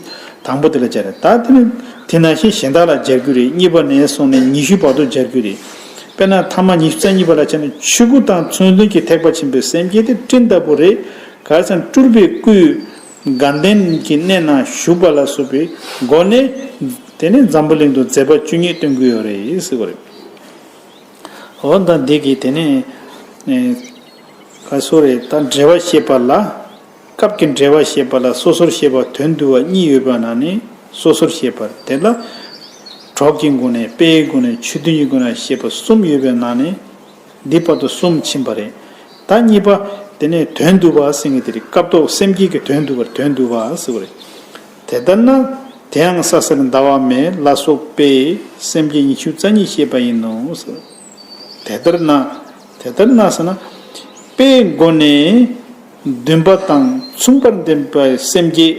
དང་པོ་དེ་ལ་སྦྱར། ད་དེ་ནི་དེ་ནང་བཞིན་གཞན་དག་ལ་སྦྱར་རྒྱུ་རེད། གཉིས་པ་ནས་བཟུང་ནས་ཉི་ཤུ་བར་དུ་སྦྱར་རྒྱུ་རེད། དཔེར་ན་ཐ་མ་ཉི་ཤུ་རྩ་གཉིས་པ་ལ་བྱས་ན། ཆོས་སྐུ་དང་མཚུངས་ལྡན་གྱི་ཐེག་པ་ཆེན་པོའི་སེམས་བསྐྱེད་དེ་སྤྲིན་ལྟ་བུ་རེད། ག་རེ་ཟེར་ན་སྤྲུལ་པའི་སྐུས་དགའ་ལྡན་གྱི་གནས་ན་བཞུགས་པ་ལ་སོགས་པའི་སྒོ་ནས། དེ་ནས་འཛམ་བུ་གླིང་དུ་མཛད་པ་བཅུ་གཉིས་སྟོན་གྱི་ཡོད་རེད་ཟེར་བ་རེད། འོ་ད་འདི་གི་དེ་ནས་ཨེ་ག་སོ་རེད། ད་འགྲེལ་པ་བཤད་པ་ལ། སྐབས་ཀྱི་འགྲེལ་པ་བཤད་པ་ལ་སོ་སོར་བཤད་པ་དོན་བསྡུ་བ་གཉིས་ཡོད་པ་ནང་ནས། སོ་སོར་བཤད་པ་དེ་ལ་གྲོགས་ཀྱི་སྒོ་ནས། དཔེའི་སྒོ་ནས། ཆོས་བདུན་གྱི་སྒོ་ནས་བཤད་པ་གསུམ་ཡོད་པའི་ནང་ནས། འདི་བར་དུ་གསུམ་ཕྱིན་པ་རེད། ད་གཉིས་པ་དེ་ནས་དོན་བསྡུ་བ་ཟེར་མཁན་དེ་རེད། སྐབས་ཐོག་སེམས་བསྐྱེད་ཀྱི་དོན་བསྡུ་བར་དོན་བསྡུ་བ་ཟེར་བ་རེད། དེ་ལྟར་ན། དེ་ཡང་ས་གསེར་ཟླ་བ་མེ་ལ་སོགས་པས་སེམས་བསྐྱེད་ཉི་ཤུ་རྩ་གཉིས་བཤད་པ་ཡིན་ནོ་ཟེར། དེ་ལྟར་ན། དེ་ལྟར་ན་ཟེར་ན། དཔེའི་སྒོ་ནས་འདུན་པ་དང་མཚུངས་པར་ལྡན་པའི་སེམས་བསྐྱེད།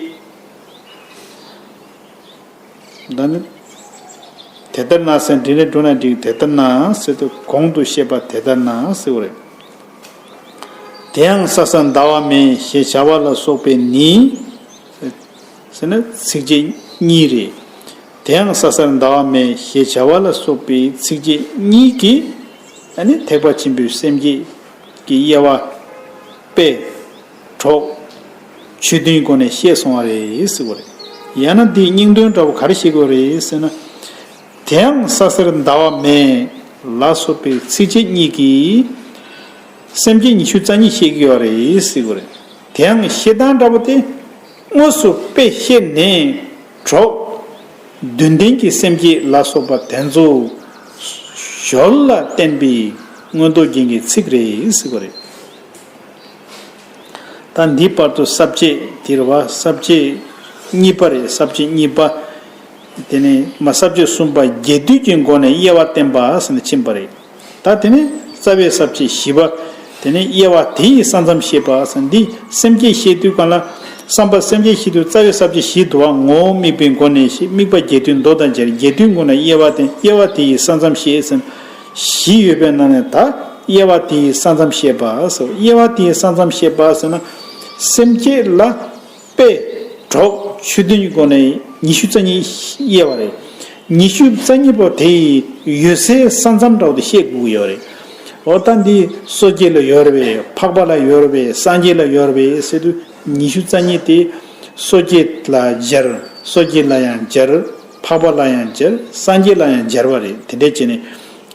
ད་ནི། དེ་ལྟར་ན་ཟེར་འབྲི་ནས་འགྲོ་ན་འགྲིག་དེ་ལྟར་ན་ཟེར་དུས་གོང་དུ་བཤད་པ་དེ་ལྟར་ན་ཟེར་བ་རེད། དེ་ཡང་ས་གསེར་ཟླ་བ་མེ་ཞེས་བྱ་བ་ལ་སོགས་པའི་ནི། ཟེར་ན་ཚིགས་བཅད་གཉིས་རེད། དེ་ཡང་ས་གསེར་ཟླ་བ་མེ་ཞེས་བྱ་བ་ལ་སོགས་པའི་ཚིགས་བཅད་གཉིས་ཀྱིས། ཨ་ནི་ཐེག་པ་ཆེན་པོའི་སེམས་བསྐྱེད་ཀྱི་དབྱེ་བ། དཔེ། གྲོགས། ཆོས་བདུན་སྒོ་ནས་བཤད་སོང་བ་རེད་ཟེར་བ་རེད། ཡང་ན་འདིའི་སྙིང་དོན་འདྲ་བོ་ག་རེ་བཤད་དགོས་རེད་ཟེར་ན། དེ་ཡང་ས་གསེར་ཟླ་བ་མེ་ལ་སོགས་པའི་ཚིགས་བཅད་གཉིས་ཀྱིས་སེམས་བསྐྱེད་ཉི་ཤུ་རྩ་གཉིས་བཤད་ཀྱི་ཡོད་རེད་ཟེར་བ་རེད། དེ་ཡང་བཤད་སྟངས་འདྲ་བོ་དེ། དངོས་སུ་དཔེ་བཤད་ནས་གྲོགས། དོན་ལྡན་གྱི་སེམས་བསྐྱེད་ལ་སོགས་པ་དེ་ཚོ་ཞོར་ལ་བསྟན་པའི་མངོན་རྟོགས་རྒྱན་གྱི་ཚིག་རེད་ཟེར་བ་རེད། ད་འདིའི་བར་དུ་ས་བཅད་དེ་རེད་བ། ས་བཅད་གཉིས་པ་རེད། ས་བཅད་གཉིས་པ། དེ་ནས་མ་ས་བཅད་གསུམ་པ་རྒྱས་བསྡུས་ཀྱི་སྒོ་ནས་དབྱེ་བ་བསྟན་པ་ཟེར་ནས་ཕྱིན་པ་རེད། ད་དེ་ནས་རྩ་བའི་ས་བཅད་བཞི་པ། དེ་ནས་དབྱེ་བ་དེ་ཡི་ས་མཚམས་བཤད་པ་ཟེར། འདི་སེམས་བསྐྱེད་བཤད་དུས་གང་ལ། བསམ་པ་སེམས་བསྐྱེད་བཤད་དུས་རྩ་བའི་ས་བཅད་བཞི་འདུལ་བ། ངོ་བོ་དམིགས་པའི་སྒོ་ནས་བཤད། དམིགས་པ་རྒྱས་བསྡུས་མདོ་དང་སྦྱར། རྒྱས་བསྡུས་སྒོ་ནས་དབྱེ་བ་བསྟན། དབྱེ་བ་དེ་ཡི་ས་མཚམས་བཤད་ཟེར། བཞི་ཡོད་པའི་ནང་ནས་ད་དབྱེ་བ་དེ་ཡི་ས་མཚམས་བཤད་པ་ཟེར། དབྱེ་བ་དེ་ཡི་ས་མཚམས་བཤད་པ་ཟེར་ན། སེམས་བསྐྱེད་ལ། དཔེ། གྲོགས། ཆོས་བདུན་གྱི་སྒོ་ནས་ཉི་ཤུ་རྩ་གཉིས་དབྱེ་བ་རེད། ཉི་ཤུ་རྩ་གཉིས་པོ་དེ་ཡི་ཡོད་སའི་ས་མཚམས་འདྲ་བོ་དེ་བཤད་དགོས་ཀྱི་ཡོད་རེད། འོ་ད་འདི་སོ་སྐྱེ་ལ་ཡོད་རེད་པས། འཕགས་པ་ལ་ཡོད་རེད་པས། སངས་རྒྱས་ལ་ཡོད་རེད་པས་ཟེར་དུས་ཉི་ཤུ་རྩ་གཉིས་དེ་སོ་སྐྱེ་ལ་སྦྱར། སོ་སྐྱེ་ལ་ཡང་སྦྱར། འཕགས་པ་ལ་ཡང་སྦྱར། སངས་རྒྱས་ལ་ཡང་སྦྱར་བ་རེད། དེ་འདྲས་བྱས་ནས།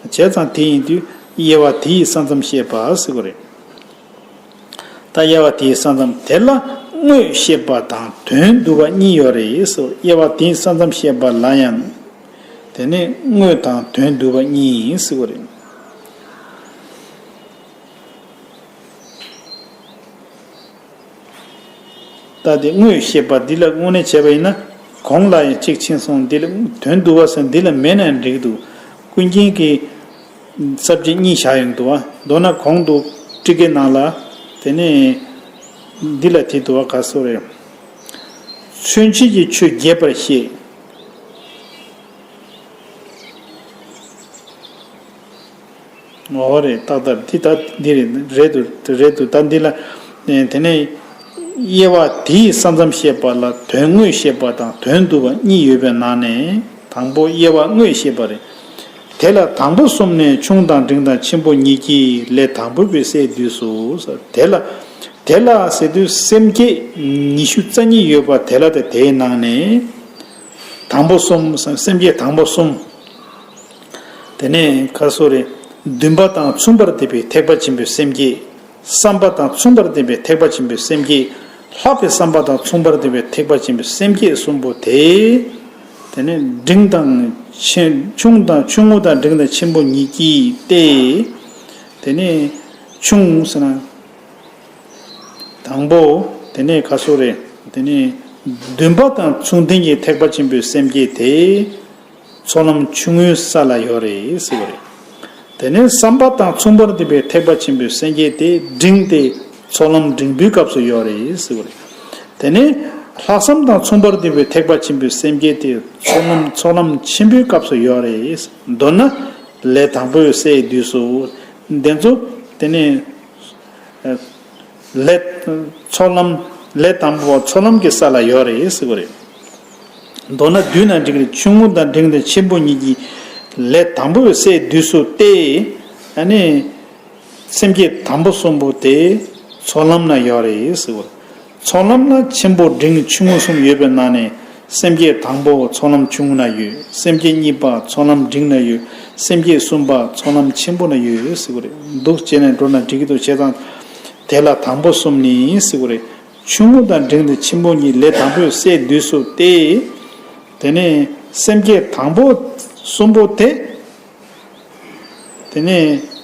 བྱས་ཙང་དེ་ཡིན་དུས་དབྱེ་བ་དེ་ཡི་ས་མཚམས་བཤད་པ་ཟེར་བ་རེད། ད་དབྱེ་བ་དེའི་ས་མཚམས་དེ་ལ་དངོས་བཤད་པ་དང་དོན་བསྡུ་བ་གཉིས་ཡོད་རེད་ཟེར། དབྱེ་བ་དེའི་ས་མཚམས་བཤད་པ་ལ་ཡང་། དེ་ནི་དངོས་དང་དོན་བསྡུ་བ་གཉིས་ཟེར་བ་རེད། ད་དེ་དངོས་བཤད་པ་འདི་ལ་དངོས་གནས་བྱས་པ་ཡིན་ན། གོང་ལ་ཡང་གཅིག་ཕྱིན་སོང་། འདི་ལ་དོན་བསྡུ་བ་ཟེར་འདི་ལ་མེད་ན་འགྲིག་འདུག། ཀུན་མཁྱེན་གྱིས་ས་བཅད་གཉིས་བཞག་ཡོང་འདུག་བ། མདོར་ན་གོང་དུ་ཊཱི་ཀའི་ནང་ལ། དེ་ནས་འདི་ལ་དེ་འདུག་བ། ག་སོ་རེད། མཚོན་བྱེད་ཀྱི་ཆོས་རྒྱས་པར་བཤད། འོ་རེད། ཏག་ཏག་འདི་ད་འདི་རེད། རེད་འདུག། རེད་འདུག། ད་འདི་ལ། ཨེ། དེ་ནས་དབྱེ་བ་དེའི་ས་མཚམས་བཤད་པ་ལ་དོན་དངོས་བཤད་པ་དང་དོན་བསྡུ་བ་གཉིས་ཡོད་པའི་ནང་ནས། དང་པོ་དབྱེ་བ་དངོས་བཤད་པ་རེད། དེ་ལ་དང་པོ་གསུམ་ནི་ཆུང་དང་འབྲིང་དང་ཆེན་པོ་ཉིད་ཀྱིས་ལས་དང་པོ་པའི་སའི་དུས་སུ། དེ་ལ། དེ་ལ་ཟེར་དུས་སེམས་བསྐྱེད་ཉི་ཤུ་རྩ་གཉིས་ཡོད་པ་དེ་ལ་དེ། དེའི་ནང་ནས་དང་པོ་གསུམ། སེམས་བསྐྱེད་དང་པོ་གསུམ། དེ་ནས་ག་སོ་རེད། འདུན་པ་དང་མཚུངས་པར་ལྡན་པའི་ཐེག་པ་ཆེན་པོའི་སེམས་བསྐྱེད། བསམ་པ་དང་མཚུངས་པར་ལྡན་པའི་ཐེག་པ་ཆེན་པོའི་སེམས་བསྐྱེད། ལྷག་པའི་བསམ་པ་དང་མཚུངས་པར་ལྡན་པའི་ཐེག་པ་ཆེན་པོའི་སེམས་བསྐྱེད་གསུམ་པོ་དེ། དེ་ནས་འབྲིང་དང་ཆེ། ཆུང་དང་ཆུང་ངུ་དང་འབྲིང་དང་ཆེན་པོ་ཉིད་ཀྱིས་ཏེ། དེ་ནས་ཆུང་ཟེར་ན། དང་པོ། དེ་ནས་ག་སོ་རེད། དེ་ནས་འདུན་པ་དང་མཚུངས་ལྡན་གྱི་ཐེག་པ་ཆེན་པོའི་སེམས་བསྐྱེད་དེ། ཚོགས་ལམ་ཆུང་ངུའི་ས་ལ་ཡོད་རེད་ཟེར་བ་རེད། དེ་ནས་བསམ་པ་དང་མཚུངས་པར་ལྡན་པའི་ཐེག་པ་ཆེན་པོའི་སེམས་བསྐྱེད་དེ་འབྲིང་སྟེ། ཚོགས་ལམ་འབྲིང་པོའི་སྐབས་སུ་ཡོད་རེད་ཟེར་བ་རེད། དེ་ནས་ལྷག་བསམ་དང་མཚུངས་པར་ལྡན་པའི་ཐེག་པ་ཆེན་པོའི་སེམས་བསྐྱེད་དེ་ཚོགས་ལམ། ཚོགས་ལམ་ཆེན་པོའི་སྐབས་སུ་ཡོད་རེད། མདོར་ན་ལས་དང་པོའི་སའི་དུས་སུ། དེ་ཚོ། དེ་ནས་ལས། ཚོགས་ལམ། ལས་དང་པོ་ཚོགས་ལམ་གྱི་ས་ལ་ཡོད་རེད་ཟེར་བ་རེད། མདོར་ན་བསྡུས་ན་འགྲིག་རེད། ཆུང་ངུ་དང་འབྲིང་དང་ཆེན་པོ་ཉིད་ཀྱིས་ལས་དང་པོའི་སའི་དུས་སུ་སྟེ། ཨ་ནི་སེམས་བསྐྱེད་དང་པོ་གསུམ་པོ་དེ་ཚོགས་ལམ་ན་ཡོད་རེད་ཟེར་བ་རེད། ཚོགས་ལམ་ན་ཆེན་པོ་འབྲིང་ཆུང་ངུ་གསུམ་ཡོད་པའི་ནང་ནས། སེམས་བསྐྱེད་དང་པོ་ཚོགས་ལམ་ཆུང་ངུ་ན་ཡོད། སེམས་བསྐྱེད་གཉིས་པ་ཚོགས་ལམ་འབྲིང་ན་ཡོད། སེམས་བསྐྱེད་གསུམ་པ་ཚོགས་ལམ་ཆེན་པོ་ན་ཡོད་ཟེར་བ་རེད། འདུག་བྱས་ནས་འགྲོ་ན་འགྲིག་གི་འདུག། བྱས་ཙང་དེ་ལ་དང་པོ་གསུམ་ནི་ཟེར་བ་རེད། ཆུང་ངུ་དང་འབྲིང་དང་ཆེན་པོ་ཉིད་ལས་དང་པོའི་སའི་དུས་སུ་སྟེ། དེ་ནས་སེམས་བསྐྱེད་དང་པོ་གསུམ་པོ་དེ། དེ་ནས་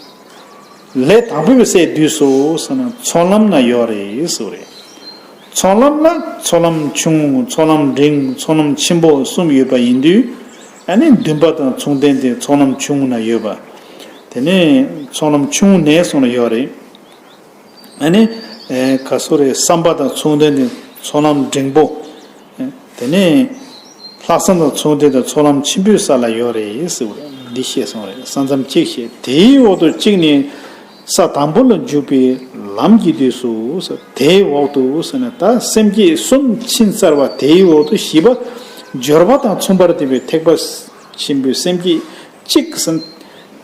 ལས་དང་པོའི་སའི་དུས་སུ་ཟེར་ན་ཚོགས་ལམ་ན་ཡོད་རེད་ཟེར་བ་རེད། ཚོགས་ལམ་ལ་ཚོགས་ལམ་ཆུང་། ཚོགས་ལམ་འབྲིང་། ཚོགས་ལམ་ཆེན་པོ་གསུམ་ཡོད་པ་ཡིན་དུས། ཨ་ནི་འདུན་པ་དང་མཚུངས་ལྡན་དེ་ཚོགས་ལམ་ཆུང་ངུ་ན་ཡོད་པ། དེ་ནས་ཚོགས་ལམ་ཆུང་ངུ་ནས་སོང་ན་ཡོད་རེད། ཨ་ནི། ཨེ། ག་སོ་རེད། བསམ་པ་དང་མཚུངས་ལྡན་དེ་ཚོགས་ལམ་འབྲིང་པོ། དེ་ནས་ལྷག་བསམ་དང་མཚུངས་ལྡན་དེ་ཚོགས་ལམ་ཆེན་པོའི་ས་ལ་ཡོད་རེད་ཟེར་བ་རེད། འདི་བཤད་སོང་རེད། ས་མཚམས་གཅིག་བཤད། དེའི་འོག་ཏུ་གཅིག་ནི་ས་དང་པོ་ལ་འཇུག་པའི་ལམ་གྱི་དུས་སུ། དེའི་འོག་ཏུ་ཟེར་ན་ད་སེམས་བསྐྱེད་གསུམ་ཕྱིན་ཚར་བ། དེའི་འོག་ཏུ་བཞི་པ་སྦྱོར་བ་དང་མཚུངས་པར་ལྡན་པའི་ཐེག་པ་ཆེན་པོའི་སེམས་བསྐྱེད་གཅིག་ཟེར།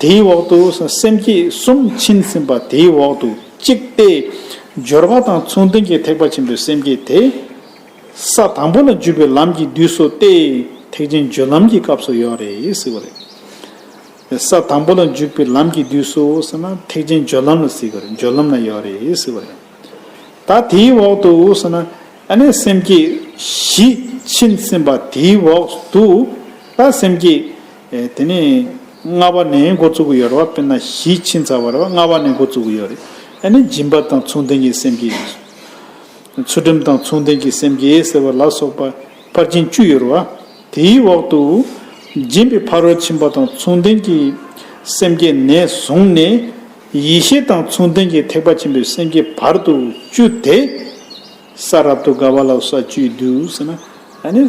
དེའི་འོག་ཏུ་སེམས་བསྐྱེད་གསུམ་ཕྱིན་ཟིན་པ། དེའི་འོག་ཏུ་གཅིག་སྟེ། སྦྱོར་བ་དང་མཚུངས་ལྡན་གྱི་ཐེག་པ་ཆེན་པོའི་སེམས་བསྐྱེད་དེ། ས་དང་པོ་ལ་འཇུག་པའི་ལམ་གྱི་དུས་སུ་སྟེ། ཐེག་ཆེན་སྦྱོར་ལམ་གྱི་སྐབས་སུ་ཡོད་རེད་ཟེར་བ་རེད། ས་དང་པོ་ལ་འཇུག་པའི་ལམ་གྱི་དུས་སུ་ཟེར་ན་ཐེག་ཆེན་སྦྱོར་ལམ་ལ་ཟེར་གི་རེད། སྦྱོར་ལམ་ལ་ཡོད་རེད་ཟེར་བ་རེད། ད་དེའི་འོག་ཏུ་ཟེར་ན། ཨ་ནི་སེམས་བསྐྱེད་བཞི་ཕྱིན་ཟིན་པ། དེའི་འོག་ཏུ་ད་སེམས་བསྐྱེད། ཨེ། དེ་ནས་ལྔ་པ་ནས་འགོ་བཙུགས་ཀྱི་ཡོད་རེད་བ། དཔེར་ན་བཞི་ཕྱིན་ཚར་བ་རེད་བ། ལྔ་པ་ནས་འགོ་བཙུགས་ཀྱི་ཡོད་རེད། ཨ་ནི་སྦྱིན་པ་དང་མཚུངས་ལྡན་གྱི་སེམས་བསྐྱེད། ཚུལ་ཁྲིམས་དང་མཚུངས་ལྡན་གྱི་སེམས་བསྐྱེད་ཟེར་བ་ལ་སོགས་པ་ཕར་ཕྱིན་བཅུ་ཡོད་རེད་བ། དེའི་འོག་ཏུ་སྦྱིན་པའི་ཕ་རོལ་ཕྱིན་པ་དང་མཚུངས་ལྡན་གྱི་སེམས་བསྐྱེད་ནས་བཟུང་ནས། ཡེ་ཤེས་དང་མཚུངས་ལྡན་གྱི་ཐེག་པ་ཆེན་པོའི་སེམས་བསྐྱེད་བར་དུ་བཅུ་དེ། ས་རབ་ཏུ་དགའ་བ་ལ་ས་བཅུའི་དུས་ཟེར་ན། ཨ་ནི་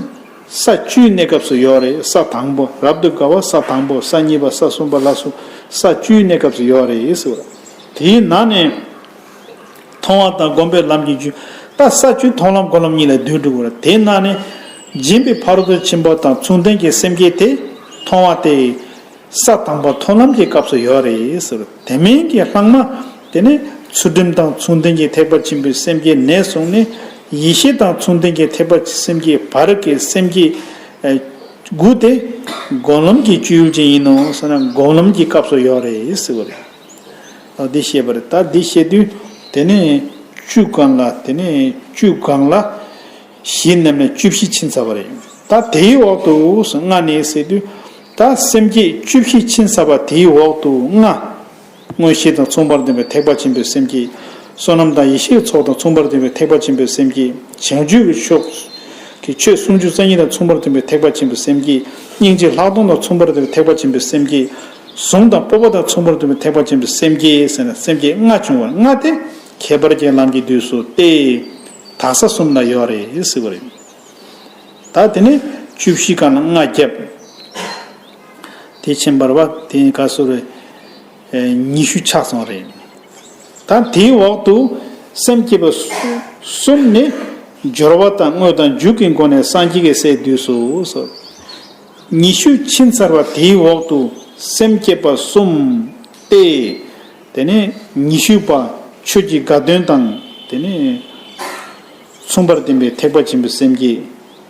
ས་བཅུའི་གནས་སྐབས་སུ་ཡོད་རེད། ས་དང་པོ་རབ་ཏུ་དགའ་བ་ས་དང་པོ། ས་གཉིས་པ། ས་གསུམ་པ་ལ་སོགས་ས་བཅུའི་གནས་སྐབས་སུ་ཡོད་རེད་ཟེར་བ། དེའི་ནང་ནས་མཐོང་བ་དང་སྒོམ་པའི་ལམ་གྱི་རྒྱུ། ད་ས་བཅུ་མཐོང་ལམ་སྒོམ་ལམ་གཉིས་ལ་བསྡུས་འགྲོ་གི་རེད། དེའི་ནང་ནས་སྦྱིན་པའི་ཕ་རོལ་ཏུ་ཕྱིན་པ་དང་མཚུངས་ལྡན་གྱི་སེམས་བསྐྱེད་དེ་མཐོང་བ་སྟེ། ས་དང་པོ་མཐོང་ལམ་གྱི་སྐབས་སུ་ཡོད་རེད་ཟེར། དེ་མིན་གྱི་ལྷག་མ། དེ་ནི་ཚུལ་ཁྲིམས་དང་མཚུངས་ལྡན་གྱི་ཐེག་པ་ཆེན་པོའི་སེམས་བསྐྱེད་ནས་བཟུང་ནས། ཡེ་ཤེས་དང་མཚུངས་ལྡན་གྱི་ཐེག་པ་སེམས་བསྐྱེད་བར་གྱི་སེམས་བསྐྱེད། ཨ། དགུ་དེ་སྒོམ་ལམ་གྱི་སྤྱོད་ཡུལ་ཅན་ཡིན་ནོ་ཟེར་ན། སྒོམ་ལམ་གྱི་སྐབས་སུ་ཡོད་རེད་ཟེར་བ་རེད། ཨ། འདི་བཤད་པ་རེད། ད་འདི་བཤད་དུས་དེ་ནི་བཅུ་གང་ལ། དེ་ནི་བཅུ་གང་ལ། བཞི་མནན་ནས་བཅུ་བཞི་ཕྱིན་ཚར་བ་རེད། ད་དེའི་འོག་ཏུ་ལྔ་ནས་ཟེར་དུས། ད་སེམས་བསྐྱེད་བཅུ་བཞི་ཕྱིན་ཚར་བ་དེའི་འོག་ཏུ་ལྔ། མངོན་ཤེས་དང་མཚུངས་པར་ལྡན་པའི་ཐེག་པ་ཆེན་པོའི་སེམས་བསྐྱེད། བསོད་ནམས་དང་ཡེ་ཤེས་ཀྱི་ཚོགས་དང་མཚུངས་པར་ལྡན་པའི་ཐེག་པ་ཆེན་པོའི་སེམས་བསྐྱེད། བྱང་ཆུབ་ཀྱི་ཕྱོགས་ཀྱི་ཆོས་སུམ་ཅུ་རྩ་གཉིས་དང་མཚུངས་པར་ལྡན་པའི་ཐེག་པ་ཆེན་པོའི་སེམས་བསྐྱེད། སྙིང་རྗེ་ལྷག་མཐོང་དང་མཚུངས་པར་ལྡན་པའི་ཐེག་པ་ཆེན་པོའི་སེམས་བསྐྱེད། གཟུངས་དང་སྤོབས་པ་དང་མཚུངས་པར་ལྡན་པའི་ཐེག་པ་ཆེན་པོའི་སེམས་བསྐྱེད་ཟེར་ནས་སེམས་བསྐྱེད་ལྔ་བྱུང་བ། ལྔ་དེ་ཁྱད་པར་གྱི་ལམ་གྱི་དུས་སུ་སྟེ། དག་ས་གསུམ་ལ་ཡོད་རེད་ཟེར་བ་རེད། ད་དེ་ནས་བཅུ་བཞི་སྒང་ལ་ལྔ་བརྒྱབ། དེ་ཕྱིན་པ་རེད་བ། དེ་ག་སུ་རེད། ཨེ། ཉི་ཤུ་ཆགས་སོང་རེད། ད་དེའི་འོག་ཏུ་སེམས་བསྐྱེད་པ་གསུམ་ནི་སྦྱོར་བ་དང་དངོས་དང་འཇུག་གི་སྒོ་ནས་སངས་རྒྱས་ཀྱི་སའི་དུས་སུ་སོ། ཉི་ཤུ་ཕྱིན་ཚར་བ་དེའི་འོག་ཏུ་སེམས་བསྐྱེད་པ་གསུམ་སྟེ། དེ་ནས་ཉི་ཤུ་པ་ཆོས་ཀྱི་དགའ་སྟོན་དང་དེ་ནས་མཚུངས་པར་ལྡན་པའི་ཐེག་པ་ཆེན་པོའི་སེམས་བསྐྱེད།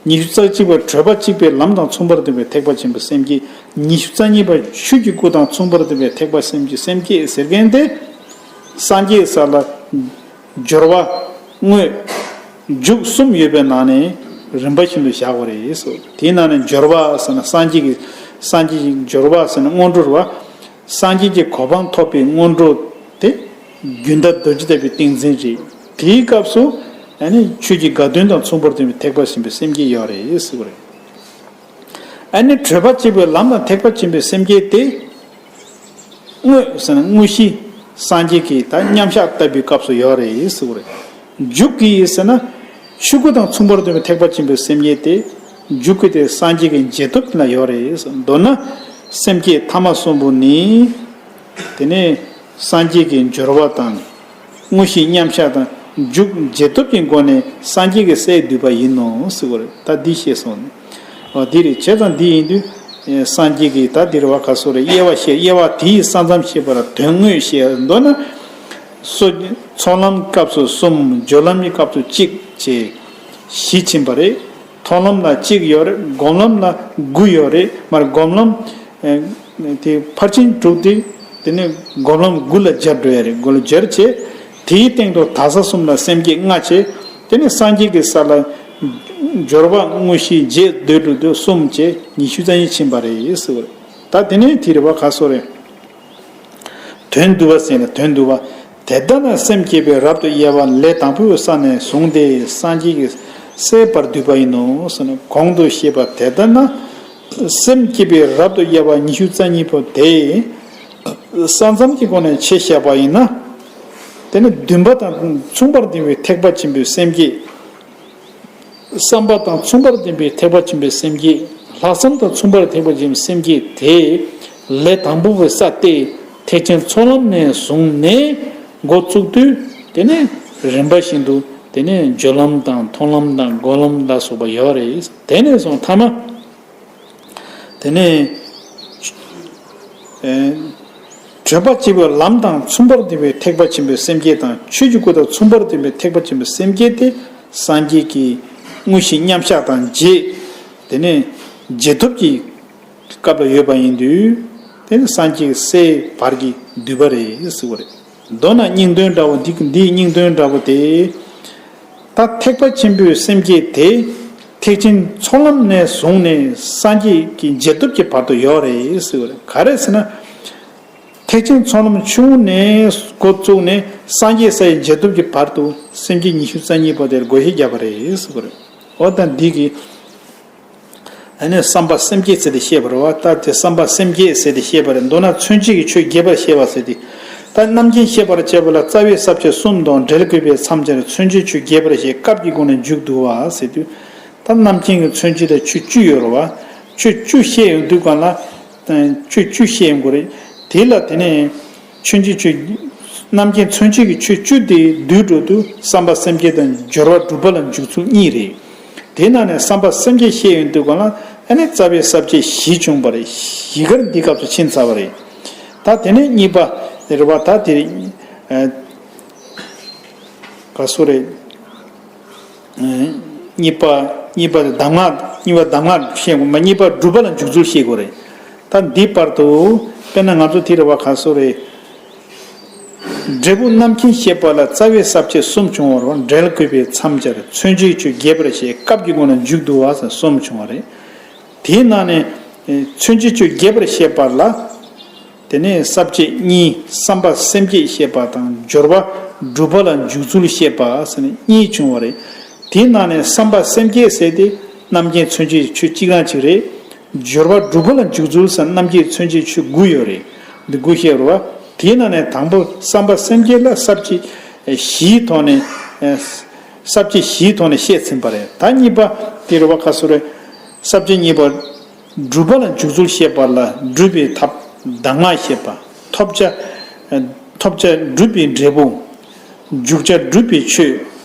ཉི་ཤུ་རྩ་གཅིག་པ་བགྲོད་པ་གཅིག་པའི་ལམ་དང་མཚུངས་པར་ལྡན་པའི་ཐེག་པ་ཆེན་པོའི་སེམས་བསྐྱེད། ཉི་ཤུ་རྩ་གཉིས་པ་ཆོས་ཀྱི་སྐུ་དང་མཚུངས་པར་ལྡན་པའི་ཐེག་པ་སེམས་བསྐྱེད། སེམས་བསྐྱེད་ཟེར་མཁན་དེ་སངས་རྒྱས་ས་ལ་སྦྱོར་བ་དངོས་འཇུག་གསུམ་ཡོད་པའི་ནང་ནས་རིམ་པ་བཞིན་དུ་བཞག་པ་རེད་ཟེར། དེའི་ནང་ནས་སྦྱོར་བ་ཟེར་ན་སངས་རྒྱས་ཀྱི་སངས་རྒྱས་ཀྱི་སྦྱོར་བ་ཟེར་ན་སྔོན་འགྲོ་རེད་བ། སངས་རྒྱས་ཀྱི་གོ་འཕང་ཐོབ་པའི་སྔོན་འགྲོ་དེ་རྒྱུན་མཐའ་རྡོ་རྗེ་ལྟ་བུའི་ཏིང་འཛིན་རེད། དེའི་སྐབས་སུ་ཨ་ནི་ཆོས་ཀྱི་དགའ་སྟོན་དང་མཚུངས་པར་ལྡན་པའི་ཐེག་པ་ཆེན་པོའི་སེམས་བསྐྱེད་ཡོད་རེད་ཟེར་བ་རེད། ཨ་ནི་བགྲོད་པ་གཅིག་པའི་ལམ་དང་ཐེག་པ་ཆེན་པོའི་སེམས་བསྐྱེད་དེ་དངོས་ཟེར་ན་དངོས་གཞི་སངས་རྒྱས་ཀྱི་ད་མཉམ་གཞག་ལྟ་བུའི་སྐབས་སུ་ཡོད་རེད་ཟེར་བ་རེད། འཇུག་གི་ཟེར་ན་ཆོས་སྐུ་དང་མཚུངས་པར་ལྡན་པའི་ཐེག་པ་ཆེན་པོའི་སེམས་བསྐྱེད་དེ་འཇུག་གི་དེ་སངས་རྒྱས་ཀྱི་རྗེས་ཐོབ་ལ་ཡོད་རེད་ཟེར། མདོར་ན་སེམས་བསྐྱེད་ཐ་མ་གསུམ་པོ་ནི། དེ་ནས་སངས་རྒྱས་ཀྱི་སྦྱོར་བ་དང་། དངོས་གཞི་མཉམ་གཞག་དང་འཇུག་རྗེས་ཐོབ་ཀྱི་སྒོ་ནས་སངས་རྒྱས་ཀྱི་སའི་བསྡུས་པ་ཡིན་ནོ་ཟེར་བ་རེད། ད་འདི་ཤེས་སོང་ནས། འོ་འདི་རེད། བྱས་ཙང་འདི་ཡིན་དུས། ཨེ། སངས་རྒྱས་ཀྱི་ད་འདིར་བ་ག་སོ་རེད། དབྱེ་བ་བཤད། དབྱེ་བ་དེའི་ས་མཚམས་བཤད་པ་ལ་དོན་དངོས་བཤད་མདོར་ན། སོ། ཚོགས་ལམ་སྐབས་སུ་གསུམ། སྦྱོར་ལམ་གྱི་སྐབས་སུ་གཅིག་བྱས། བཞི་ཕྱིན་པ་རེད། མཐོང་ལམ་ལ་གཅིག་ཡོད་རེད། སྒོམ་ལམ་ལ་དགུ་ཡོད་རེད། མར་སྒོམ་ལམ། ཨེ། དེ་ཕར་ཕྱིན་དྲུག་དེ། དེ་ནས་སྒོམ་ལམ་དགུ་ལ་སྦྱར་འགྲོ་ཡ་རེད། དགུ་ལ་སྦྱར་བྱས། དེའི་སྟེང་དུ་དག་ས་གསུམ་ལ་སེམས་བསྐྱེད་ལྔ་བྱས། དེ་ནས་སངས་རྒྱས་ཀྱི་ས་ལ་སྦྱོར་བ་དངོས་གཞི་རྗེས་ཟློས་དྲུག་དུ་གསུམ་བྱས་ཉི་ཤུ་རྩ་གཉིས་ཕྱིན་པ་རེད་ཟེར་བ་རེད། ད་དེ་ནས་དེ་རེད་བ་ག་སོ་རེད། དོན་བསྡུ་བ་ཟེར་ན་དོན་བསྡུ་བ། དེ་ལྟར་ན་སེམས་བསྐྱེད་པའི་རབ་ཏུ་དབྱེ་བ་ལས་དང་པོའི་ས་ནས་བཟུང་སྟེ་སངས་རྒྱས་ཀྱི་སའི་བར་བསྡུས་པ་ཡིན་ནོ་ཟེར་ན། གོང་དུ་བཤད་པ་དེ་ལྟར་ན། སེམས་བསྐྱེད་པའི་རབ་ཏུ་དབྱེ་བ་ཉི་ཤུ་རྩ་གཉིས་པོ་དེ་ས་མཚམས་ཀྱི་སྒོ་ནས་ཕྱེ་བཞག་པ་ཡིན་ན། དེ་ནི་འདུན་པ་དང་མཚུངས་པར་ལྡན་པའི་ཐེག་པ་ཆེན་པོའི་སེམས་བསྐྱེད། བསམ་པ་དང་མཚུངས་པར་ལྡན་པའི་ཐེག་པ་ཆེན་པོའི་སེམས་བསྐྱེད། ལྷག་བསམ་དང་མཚུངས་པར་ཐེག་པ་ཆེན་པོའི་སེམས་བསྐྱེད་དེ་ལས་དང་པོ་བའི་ས་སྟེ། ཐེག་ཆེན་ཚོགས་ལམ་ནས་བཟུང་ནས་འགོ་བཙུགས་དུས་དེ་ནས་རིམ་པ་བཞིན་དུ་དེ་ནས་སྦྱོར་ལམ་དང་མཐོང་ལམ་དང་སྒོམ་ལམ་ལ་སོགས་པ་ཡོད་རེད། དེ་ནས་བཟུང་ཐ་མ། དེ་ནས། ཨེ། བགྲོད་པ་གཅིག་པའི་ལམ་དང་མཚུངས་པར་ལྡན་པའི་ཐེག་པ་ཆེན་པོའི་སེམས་བསྐྱེད་དང་ཆོས་ཀྱི་སྐུ་དང་མཚུངས་པར་ལྡན་པའི་ཐེག་པ་ཆེན་པོའི་སེམས་བསྐྱེད་དེ་སངས་རྒྱས་ཀྱི་དངོས་གཞི་མཉམ་གཞག་དང་རྗེས། དེ་ནས་རྗེས་ཐོབ་ཀྱི་སྐབས་ལ་ཡོད་པ་ཡིན་དུས། དེ་ནི་སངས་རྒྱས་སའི་བར་གྱི་བསྡུས་པ་རེད་ཟེར་བ་རེད། མདོར་ན་སྙིང་དོན་འདྲ་བོ་འདི། འདིའི་སྙིང་དོན་འདྲ་བོ་དེ། ད་ཐེག་པ་ཆེན་པོའི་སེམས་བསྐྱེད་དེ་ཐེག་ཆེན་ཚོགས་ལམ་ནས་བཟུང་ནས་སངས་རྒྱས་ཀྱི་རྗེས་ཐོབ་ཀྱི་བར་དུ་ཡོད་རེད་ཟེར་བ་རེད། ག་རེ་ཟེར་ན། ཐེག་ཆེན་ཚོགས་ལམ་ཆུང་ངུ་ནས་འགོ་བཙུགས་ནས་སངས་རྒྱས་སའི་རྗེས་ཐོབ་ཀྱི་བར་དུ་སེམས་བསྐྱེད་ཉི་ཤུ་རྩ་གཉིས་པོ་དེར་བགོ་བཤའ་བརྒྱབ་པ་རེད་ཟེར་བ་རེད། འོ་ད་འདི་གི། ཨ་ནི་བསམ་པ་སེམས་བསྐྱེད་ཟེར་ཏེ་བཤད་པ་རེད་བ། ད་དེ་བསམ་པ་སེམས་བསྐྱེད་ཟེར་ཏེ་བཤད་པ་རེད། མདོར་ན་མཚོན་བྱེད་ཀྱི་ཆོས་རྒྱས་པར་བཤད་པ་ཟེར་ཏེ། ད་རྣམ་མཁྱེན་ཤེས་པར་བྱེད་པ་ལ་རྩ་བའི་ས་བཅད་གསུམ་དང་འབྲེལ་དགོས་པས་མཚམས་སྦྱར་མཚོན་བྱེད་ཆོས་རྒྱས་པར་བཤད་སྐབས་ཀྱི་སྒོ་ནས་མཇུག་བསྡུ་བ་ཟེར་དུས། ད་རྣམ་མཁྱེན་གྱི་མཚོན་བྱེད་དེ་ཆོས་བཅུ་ཡོད་རེད་བ། ཆོས་བཅུ་བཤད་ཡོང་དུས་གང་ལ། ཆོས་བཅུ་བཤད་ཡོང་དགོས་རེད། དེ་ལ་དེ་ནས། མཚོན་བྱེད་ཆོས། རྣམ་མཁྱེན་མཚོན་བྱེད་ཀྱི་ཆོས་བཅུ་དེ་བསྡུས་འགྲོ་དུས་བསམ་པ་སེམས་བསྐྱེད་དང་སྦྱོར་བ་སྒྲུབ་པ་ལ་འཇུག་ཚུལ་གཉིས་རེད། དེ་ནང་ནས་བསམ་པ་སེམས་བསྐྱེད་བཤད་ཡོང་དུས་གང་ལ་ཨ་ནི་རྩ་བའི་ས་བཅད་བཞི་བྱུང་བ་རེད། བཞི་ཀར་འདི་སྐབས་སུ་ཕྱིན་ཚར་བ་རེད། ད་དེ་ནས་གཉིས་པ་རེད་བ། ད་དེ་རེད། ཨ། ག་སོ་རེད། གཉིས་པ། གཉིས་པ་གདམས་ངག་གཉིས་པ་གདམས་ངག་བཤད་དགོས་མ། གཉིས་པ་སྒྲུབ་པ་ལ་འཇུག་ཚུལ་བཤད་དགོས་རེད། ད་འདི་བར་དུ་དཔེར་ན་ང་ཚོ་དེ་རེད་བ། ག་སོ་རེད། འབྲས་བུ་རྣམ་མཁྱེན་བཤད་པ་ལ་རྩ་བའི་ས་བཅད་གསུམ་བྱུང་བར་འབྲེལ་དགོས་པས་མཚམས་སྦྱར་མཚོན་བྱེད་ཆོས་རྒྱས་པར་བཤད་སྐབས་ཀྱི་སྒོ་ནས་མཇུག་བསྡུ་བ་ཟེར་གསུམ་བྱུང་བ་རེད། དེའི་ནང་ནས་མཚོན་བྱེད་ཆོས་རྒྱས་པར་བཤད་པ་ལ། དེ་ནས་ས་བཅད་གཉིས། བསམ་པ་སེམས་བསྐྱེད་བཤད་པ་དང་སྦྱོར་བ་སྒྲུབ་པ་ལ་འཇུག་ཚུལ་བཤད་པ་ཟེར་ནས་གཉིས་བྱུང་བ་རེད། དེའི་ནང་ནས་བསམ་པ་སེམས་བསྐྱེད་ཟེར་དེ་རྣམ་མཁྱེན་མཚོན་བྱེད་ཆོས་གཅིག་རང་གཅིག་རེད། སྦྱོར་བ་སྒྲུབ་པ་ལ་འཇུག་ཚུལ་ཟེར་རྣམ་མཁྱེན་མཚོན་བྱེད་ཆོས་དགུ་ཡོད་རེད། འདི་དགུ་བཤད་རོ། དེའི་ནང་ནས་དང་པོ་བསམ་པ་སེམས་བསྐྱེད་ལ་ས་བཅད་བཞིའི་ཐོག་ནས། ས་བཅད་བཞིའི་ཐོག་ནས་བཤད་ཟིན་པ་རེད། ད་གཉིས་པ་དེ་རེད་བ། ཁ་སོ་རེད། ས་བཅད་གཉིས་པ། སྒྲུབ་པ་ལ་འཇུག་ཚུལ་བཤད་པ་ལ་སྒྲུབ་པའི་ཐབས་གདམས་ངག་བཤད་པ། ཐོབ་བྱ། ཐོབ་བྱ་སྒྲུབ་པའི་འབྲས་བུ། འཇུག་བྱ་སྒྲུབ་པའི་ཆོས།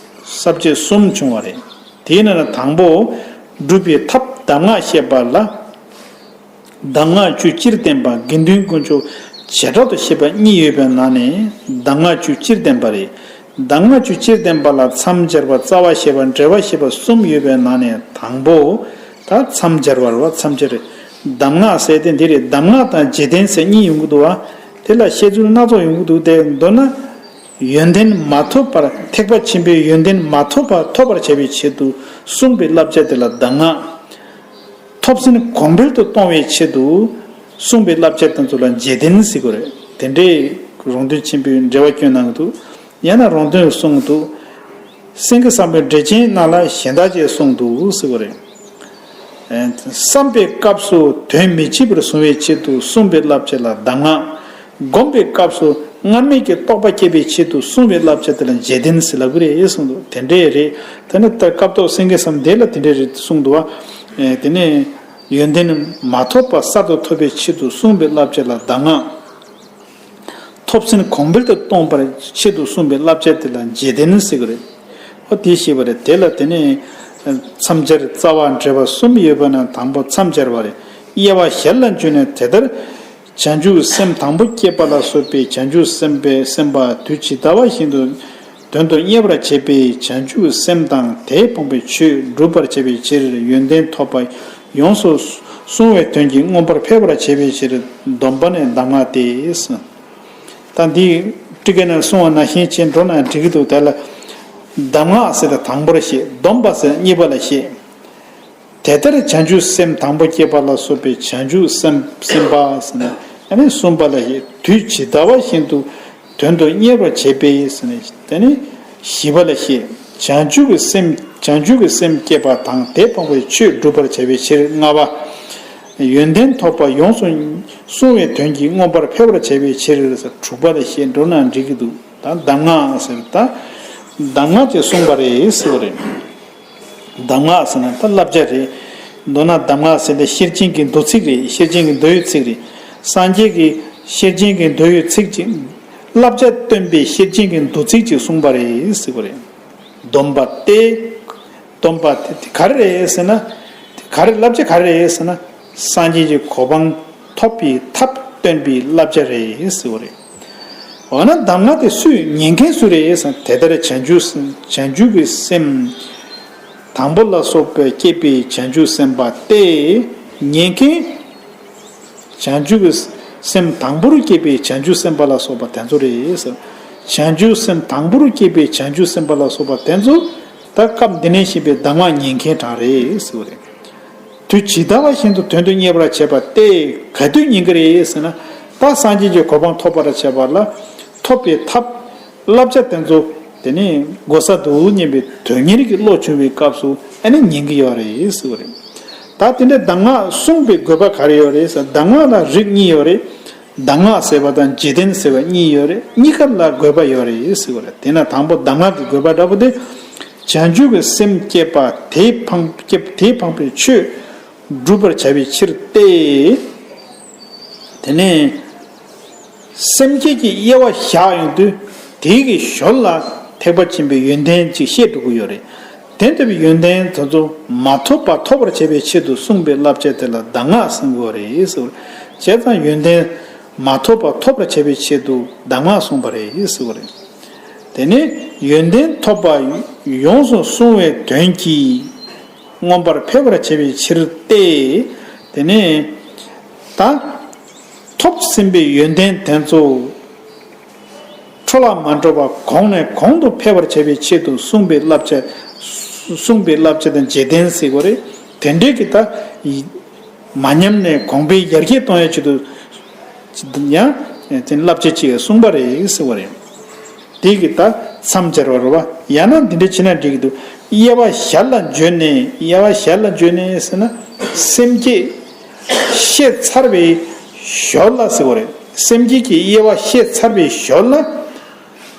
ས་བཅད་གསུམ་བྱུང་བ་རེད། དེའི་ནང་ན་དང་པོ། སྒྲུབ་པའི་ཐབས་གདམས་ངག་བཤད་པ་ལ། གདམས་ངག་བཅུ་སྤྱིར་བསྟན་པ། དགེ་འདུན་དཀོན་མཆོག་བྱེ་བྲག་ཏུ་བཤད་པ་གཉིས་ཡོད་པའི་ནང་ནས་གདམས་ངག་བཅུ་སྤྱིར་བསྟན་པ་རེད། གདམས་ངག་བཅུ་སྤྱིར་བསྟན་པ་ལ་མཚམས་སྦྱར་བ། རྩ་བ་བཤད་པ། འགྲེལ་བ་བཤད་པ་གསུམ་ཡོད་པའི་ནང་ནས་དང་པོ། ད་མཚམས་སྦྱར་བ་རེད་བ། མཚམས་སྦྱར་རེད། གདམས་ངག་ཟེར་དེ་འདི་རེད། གདམས་ངག་དང་རྗེས་བསྟན་ཟེར་གཉིས་ཡོང་གི་འདུག་བ། དེ་ལ་བཤད་ཚུལ་སྣ་ཚོགས་ཡོང་གི་འདུག་དེ་མདོར་ན། ཡོན་ཏན་མ་ཐོབ་པར། ཐེག་པ་ཆེན་པོའི་ཡོན་ཏན་མ་ཐོབ་པར་ཐོབ་པར་བྱ་བའི་ཆེད་དུ་གསུངས་པའི་བསླབ་བྱ་དེ་ལ་གདམས་ངག་ཐོབ་ཟིན་གོང་འཕེལ་དུ་གཏོང་བའི་ཆེད་དུ་གསུངས་པའི་བསླབ་བྱ་དེ་ཚོ་ལ་རྗེས་བསྟན་ཟེར་གྱི་རེད། དེ་འདྲའི་རོང་སྟོན་ཆེན་པོས་འགྲེལ་བ་བསྐྱོན་གནང་གི་འདུག་ཡང་ན་རོང་སྟོན་གསུངས་འདུག་སེང་གེ་བཟང་པོའི་འགྲེལ་ཆེན་ནང་ལ་གཞན་དག་ཅེས་གསུངས་འདུག་ཟེར་གྱི་རེད། བསམ་པའི་སྐབས་སུ་དོན་མི་བྱེད་པར་བཟུང་བའི་ཆེད་དུ་གསུངས་པའི་བསླབ་བྱ་ལ་གདམས་ངག་སྒོམ་པའི་སྐབས་སུ་སྔར་མེད་ཀྱི་རྟོགས་པ་སྐྱེད་པའི་ཆེད་དུ་གསུངས་པའི་བསླབ་བྱ་དེ་ལ་རྗེས་བསྟན་ཟེར་ལབ་ཀྱི་རེད་གསུངས་འདུག་དེ་འདྲས་རེད། ད་ནི་ད་སྐབས་ཐོག་སེང་གེ་བཟང་དེ་ལ་དེ་འདྲས་རེད་གསུངས་འདུག་བ། དེ་ནས་ཡོན་ཏན་མ་ཐོབ་པ་གསར་དུ་ཐོབ་པའི་ཆེད་དུ་གསུངས་པའི་བསླབ་བྱ་ལ་གདམས་ངག་ཐོབ་ཟིན་གོང་འཕེལ་དུ་གཏོང་བར་ཆེད་དུ་གསུངས་པའི་བསླབ་བྱ་དེ་ལ་རྗེས་བསྟན་ཟེར་གྱི་རེད། ཨོ་དེ་ཤེས་པ་རེད། དེ་ལ་དེ་ནས་མཚམས་སྦྱར་རྩ་བ་འགྲེལ་པ་གསུམ་ཡོད་པ་ན་དང་པོ་མཚམས་སྦྱར་བ་རེད། དབྱེ་བ་ཞལ་ལ་འཇུག་ནས་དེ་ལྟར། བྱང་ཆུབ་སེམས་དང་པོ་བསྐྱེད་པ་ལ་སོགས་པའི་བྱང་ཆུབ་སེམས་དཔའི་སེམས་པ་དུས་ཇི་ལྟ་བ་བཞིན་དུ་དོན་དུ་གཉེར་བར་བྱེད་པའི་བྱང་ཆུབ་སེམས་དང་དེས་ཕོངས་པའི་ཆོས་སྒྲུབ་པར་བྱ་བའི་ཕྱིར་ཡོན་ཏན་ཐོབ་པ་ཡོངས་སུ་བསྲུང་བའི་དོན་གྱིས་མངོན་པར་འཕེལ་བར་བྱ་བའི་ཕྱིར་སྡོམ་པ་ནི་གདམས་ངག་སྟེ། ད་འདི་ཊཱི་ཀ་ནས་གསུངས་པ་ནང་བཞིན་བྱས་འགྲོ་ན་འགྲིག་གི་འདུག་དེ་ལ་གདམས་ངག་ཟེར་ན་དང་པོར་བཤད། སྡོམ་པ་ཟེར་ན་གཉིས་པ་ལ་བཤད། དེ་ལྟར་བྱང་ཆུབ་སེམས་དང་པོ་བསྐྱེད་པ་ལ་སོགས་པའི་བྱང་ཆུབ་སེམས་སེམས་དཔའ་ཟེར་ན་ཨ་ནི་གསུམ་པ་ལ་བཤད། དུས་ཇི་ལྟ་བ་བཞིན་དུ་དོན་དུ་གཉེར་བར་བྱེད་པའི་ཟེར་ནས་དེ་ནི་བཞི་པ་ལ་བཤད། བྱང་ཆུབ་ཀྱི་སེམས་བྱང་ཆུབ་ཀྱི་སེམས་བསྐྱེད་པ་དང་དེ་སྤངས་པའི་ཆོས་སྒྲུབ་པར་བྱ་བའི་ཕྱིར་ལྔ་པ། ཡོན་ཏན་ཐོབ་པ་ཡོངས་སུ་བསྲུང་བའི་དོན་གྱིས་མངོན་པར་འཕེལ་བར་བྱ་བའི་ཕྱིར་དྲུག་པ་ལ་བཤད། འགྲོ་ན་འགྲིག་གི་འདུག་ད་གདམས་ངག་ཟེར་ད། གདམས་ངག་ཅེས་གསུངས་པ་རེད་ཟེར་བ་རེད། གདམས་ངག་ཟེར་ན་ད་བསླབ་བྱ་རེད། མདོར་ན་གདམས་ངག་ཟེར་ན་ཤེར་ཕྱིན་གྱི་མདོ་ཚིག་རེད། ཤེར་ཕྱིན་གྱི་མདོ་ཡི་ཚིག་རེད། སངས་རྒྱས་ཀྱིས་ཤེར་ཕྱིན་གྱི་མདོ་ཡི་ཚིག་ཅིག་བསླབ་བྱ་སྟོན་པའི་ཤེར་ཕྱིན་གྱི་མདོ་ཚིག་ཅིག་གསུངས་པ་རེད་ཟེར་བ་རེད། སྡོམ་པ་སྟེ། སྡོམ་པ་དེ་དེ་ག་རེ་རེད་ཟེར་ན། དེ་ག་རེ་བསླབ་བྱ་ག་རེ་རེད་ཟེར་ན། སངས་རྒྱས་ཀྱི་གོ་འཕང་ཐོབ་པའི་ཐབས་སྟོན་པའི་བསླབ་བྱ་རེད་ཟེར་བ་རེད། འོ་ན་གདམས་ངག་དེ་སུས་ཉན་མཁན་སུ་རེད་ཟེར་ན། དེ་ལྟར་བྱང་ཆུབ་བྱང་ཆུབ་ཀྱི་སེམས་དང་པོ་ལ་སོགས་པའི་བསྐྱེད་པའི་བྱང་ཆུབ་སེམས་དཔའ་སྟེ། ཉན་མཁན། བྱང་ཆུབ་ཀྱི་སེམས་དང་པོ་རུ་སྐྱེས་པའི་བྱང་ཆུབ་སེམས་དཔའ་ལ་སོགས་པ་དེ་ཚོ་རེད་ཟེར། བྱང་ཆུབ་སེམས་དང་པོ་རུ་སྐྱེས་པའི་བྱང་ཆུབ་སེམས་དཔའ་ལ་སོགས་པ་དེ་ཚོ་ད་སྐབས་འདི་ནས་བཤད་པའི་གདམས་ངག་ཉན་མཁན་གྲངས་རེད་ཟེར་བ་རེད། དུས་ཇི་ལྟ་བ་བཞིན་དུ་དོན་དུ་གཉེར་བར་བྱེད་པ་སྟེ། ག་དུས་ཉན་གྱི་རེད་ཟེར་ན། ད་སངས་རྒྱས་ཀྱི་གོ་འཕང་ཐོབ་པར་བྱེད་པ་ལ་ཐོབ་པའི་ཐབས། བསླབ་བྱ་དེ་ཚོ་དེ་ནི་གོ་ས་འདུག་སྙམ་པའི་དོན་གཉེར་གྱི་བློ་བྱུང་བའི་སྐབས་སུ་ཨ་ནི་ཉན་གྱི་ཡོད་རེད་ཟེར་བ་རེད། ད་དེ་འདྲའི་གདམས་ངག་གསུངས་པའི་དགོས་པ་ག་རེ་ཡོད་རེད་ཟེར། གདམས་ངག་ལ་རིགས་གཉིས་ཡོད་རེད། གདམས་ངག་ཟེར་བ་དང་རྗེས་བསྟན་ཟེར་བ་གཉིས་ཡོད་རེད། གཉིས་ཀ་ལ་དགོས་པ་ཡོད་རེད་ཟེར་བ་རེད། དེས་ན་དང་པོ་གདམས་ངག་གི་དགོས་པ་འདྲ་པོ་དེ། བྱང་ཆུབ་ཀྱི་སེམས་བསྐྱེད་པ་དེས་འཕངས་བསྐྱེད་དེས་འཕངས་པའི་ཆོས་སྒྲུབ་པར་བྱ་བའི་ཕྱིར་ཏེ། དེ་ནས་སེམས་བསྐྱེད་ཀྱི་དབྱེ་བ་བཞག་ཡོང་དུས་དེའི་གི་ཞོར་ལ་ཐེག་པ་ཆེན་པོའི་ཡོན་ཏན་ཅིག་བཤད་འགྲོ་གི་ཡོད་རེད། དེ་ལྟ་བུའི་ཡོན་ཏན་དེ་ཚོ་མ་ཐོབ་པ་ཐོབ་པར་བྱ་བའི་ཆེད་དུ་གསུངས་པའི་བསླབ་བྱ་དེ་ལ་གདམས་ངག་ཟེར་གྱི་ཡོད་རེད་ཟེར། བྱས་ཙང་ཡོན་ཏན་མ་ཐོབ་པ་ཐོབ་པར་བྱ་བའི་ཆེད་དུ་གདམས་ངག་གསུངས་པ་རེད་ཟེར་བ་རེད། དེ་ནས་ཡོན་ཏན་ཐོབ་པ་ཡོངས་སུ་བསྲུང་བའི་དོན་གྱིས། མངོན་པར་འཕེལ་བར་བྱ་བའི་ཕྱིར་ཏེ། དེ་ནས་ད་ཐོབ་ཟིན་པའི་ཡོན་ཏན་དེ་ཚོ་འཕྲོ་བརླག་མ་འགྲོ་བར་གོང་ནས་གོང་དུ་འཕེལ་བར་བྱ་བའི་ཆེད་དུ་གསུངས་པའི་བསླབ་བྱ། གསུངས་པའི་བསླབ་བྱ་དང་རྗེས་བསྟན་ཟེར་བ་རེད། དེ་འདྲའི་གི་ད་མ་ཉམས་ནས་གོང་འཕེལ་ཡར་རྒྱས་གཏོང་ཡའི་ཆེད་དུ། ཡང་དེ་བསླབ་བྱ་གཅིག་གསུངས་པ་རེད་ཟེར་བ་རེད། དེ་གི་ད་མཚམས་སྦྱར་བ་རེད་བ། ཡང་ན་འདི་འདྲ་བྱས་ན་འགྲིག་གི་འདུག། དབྱེ་བ་ཞར་ལ་བརྗོད་ནས། དབྱེ་བ་ཞར་ལ་བརྗོད་ནས་ཟེར་ན། སེམས་བསྐྱེད་བཤད་ཚར་བའི་ཞོར་ལ་ཟེར་བ་རེད། སེམས་བསྐྱེད་ཀྱི་དབྱེ་བ་བཤད་ཚར་བའི་ཞོར་ལ།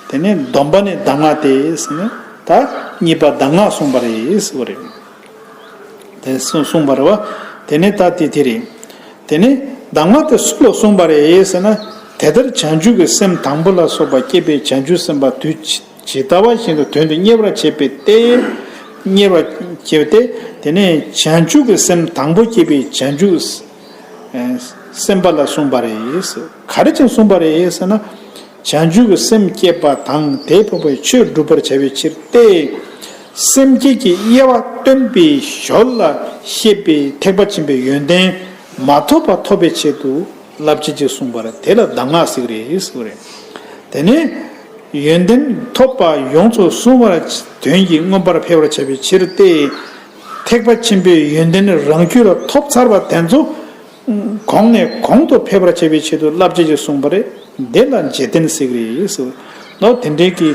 དེ་ནས་སྡོམ་པ་ནི་གདམས་ངག་སྟེ་ཟེར་ནས། ད་གཉིས་པ་གདམས་ངག་གསུངས་པ་རེད་ཟེར་བ་རེད། དེ་གསུངས་གསུངས་པ་རེད་བ། དེ་ནས་ད་དེ་དེ་རེད། དེ་ནས་གདམས་ངག་དེ་སུ་ལ་གསུངས་པ་རེད་ཟེར་ན། དེ་ལྟར་བྱང་ཆུབ་ཀྱི་སེམས་དང་པོ་ལ་སོགས་པ་བསྐྱེད་པའི་བྱང་ཆུབ་སེམས་དཔའ་དུས་ཇི་ལྟ་བ་བཞིན་དུ་དོན་དུ་གཉེར་བར་བྱེད་པའི་ཏེ། གཉེར་བར་བྱེད་པའི་ཏེ། དེ་ནས་བྱང་ཆུབ་ཀྱི་སེམས་དང་པོ་བསྐྱེད་པའི་བྱང་ཆུབ་སེམས་དཔའ་ལ་གསུངས་པ་རེད། ག་རེ་བྱས་གསུངས་པ་རེད་ཟེར་ན། བྱང་ཆུབ་ཀྱི་སེམས་བསྐྱེད་པ་དང་། དེས་ཕོག་པའི་ཆོས་བསྒྲུབ་པར་བྱ་བའི་ཕྱིར་ཏེ། སེམས་བསྐྱེད་ཀྱི་དབྱེ་བ་སྟོན་པའི་ཞོར་ལ་བཤད་པའི་ཐེག་པ་ཆེན་པོའི་ཡོན་ཏན་མ་ཐོབ་པ་ཐོབ་པའི་ཆེད་དུ་བསླབ་བྱ་ཅིག་གསུངས་པ་རེད། དེ་ལ་གདམས་ངག་ཟེར་གི་རེད་ཟེར་བ་རེད། དེ་ནས་ཡོན་ཏན་ཐོབ་པ་ཡོངས་སུ་བཟུང་བར་དོན་གྱིས་མངོན་པར་འཕེལ་བར་བྱ་བའི་ཕྱིར་ཏེ། ཐེག་པ་ཆེན་པོའི་ཡོན་ཏན་རང་རྒྱུད་ལ་ཐོབ་ཚར་བ་དེ་ཚོ་གོང་ནས་གོང་དུ་འཕེལ་བར་བྱ་བའི་ཆེད་དུ་བསླབ་བྱ་ཅིག་གསུངས་པ་རེད། འདི་ལ་རྗེས་བསྟན་ཟེར་གི་རེད་ཟེར། ལོ་དེ་འདྲའི་གི་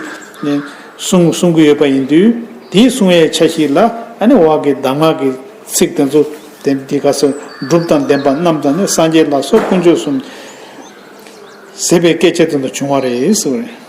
གསུང་གསུང་གི་ཡོད་པ་ཡིན་དུས། དེའི་གསུང་ཡའི་ཆ་ཤས་ལ་ཨ་ནི་འོག་གི་གདམས་ངག་གི་ཚིག་དེ་ཚོ་དེ་འདི་ག་ཚོད་སྒྲུབ་དང་ལྡན་པ་རྣམས་དང་ནི། སངས་རྒྱས་ལ་སོགས་དཀོན་མཆོག་གསུམ། ཟེར་བའི་སྐད་ཆ་དེ་ཚོ་བྱུང་བ་རེད་ཟེར་བ་རེད།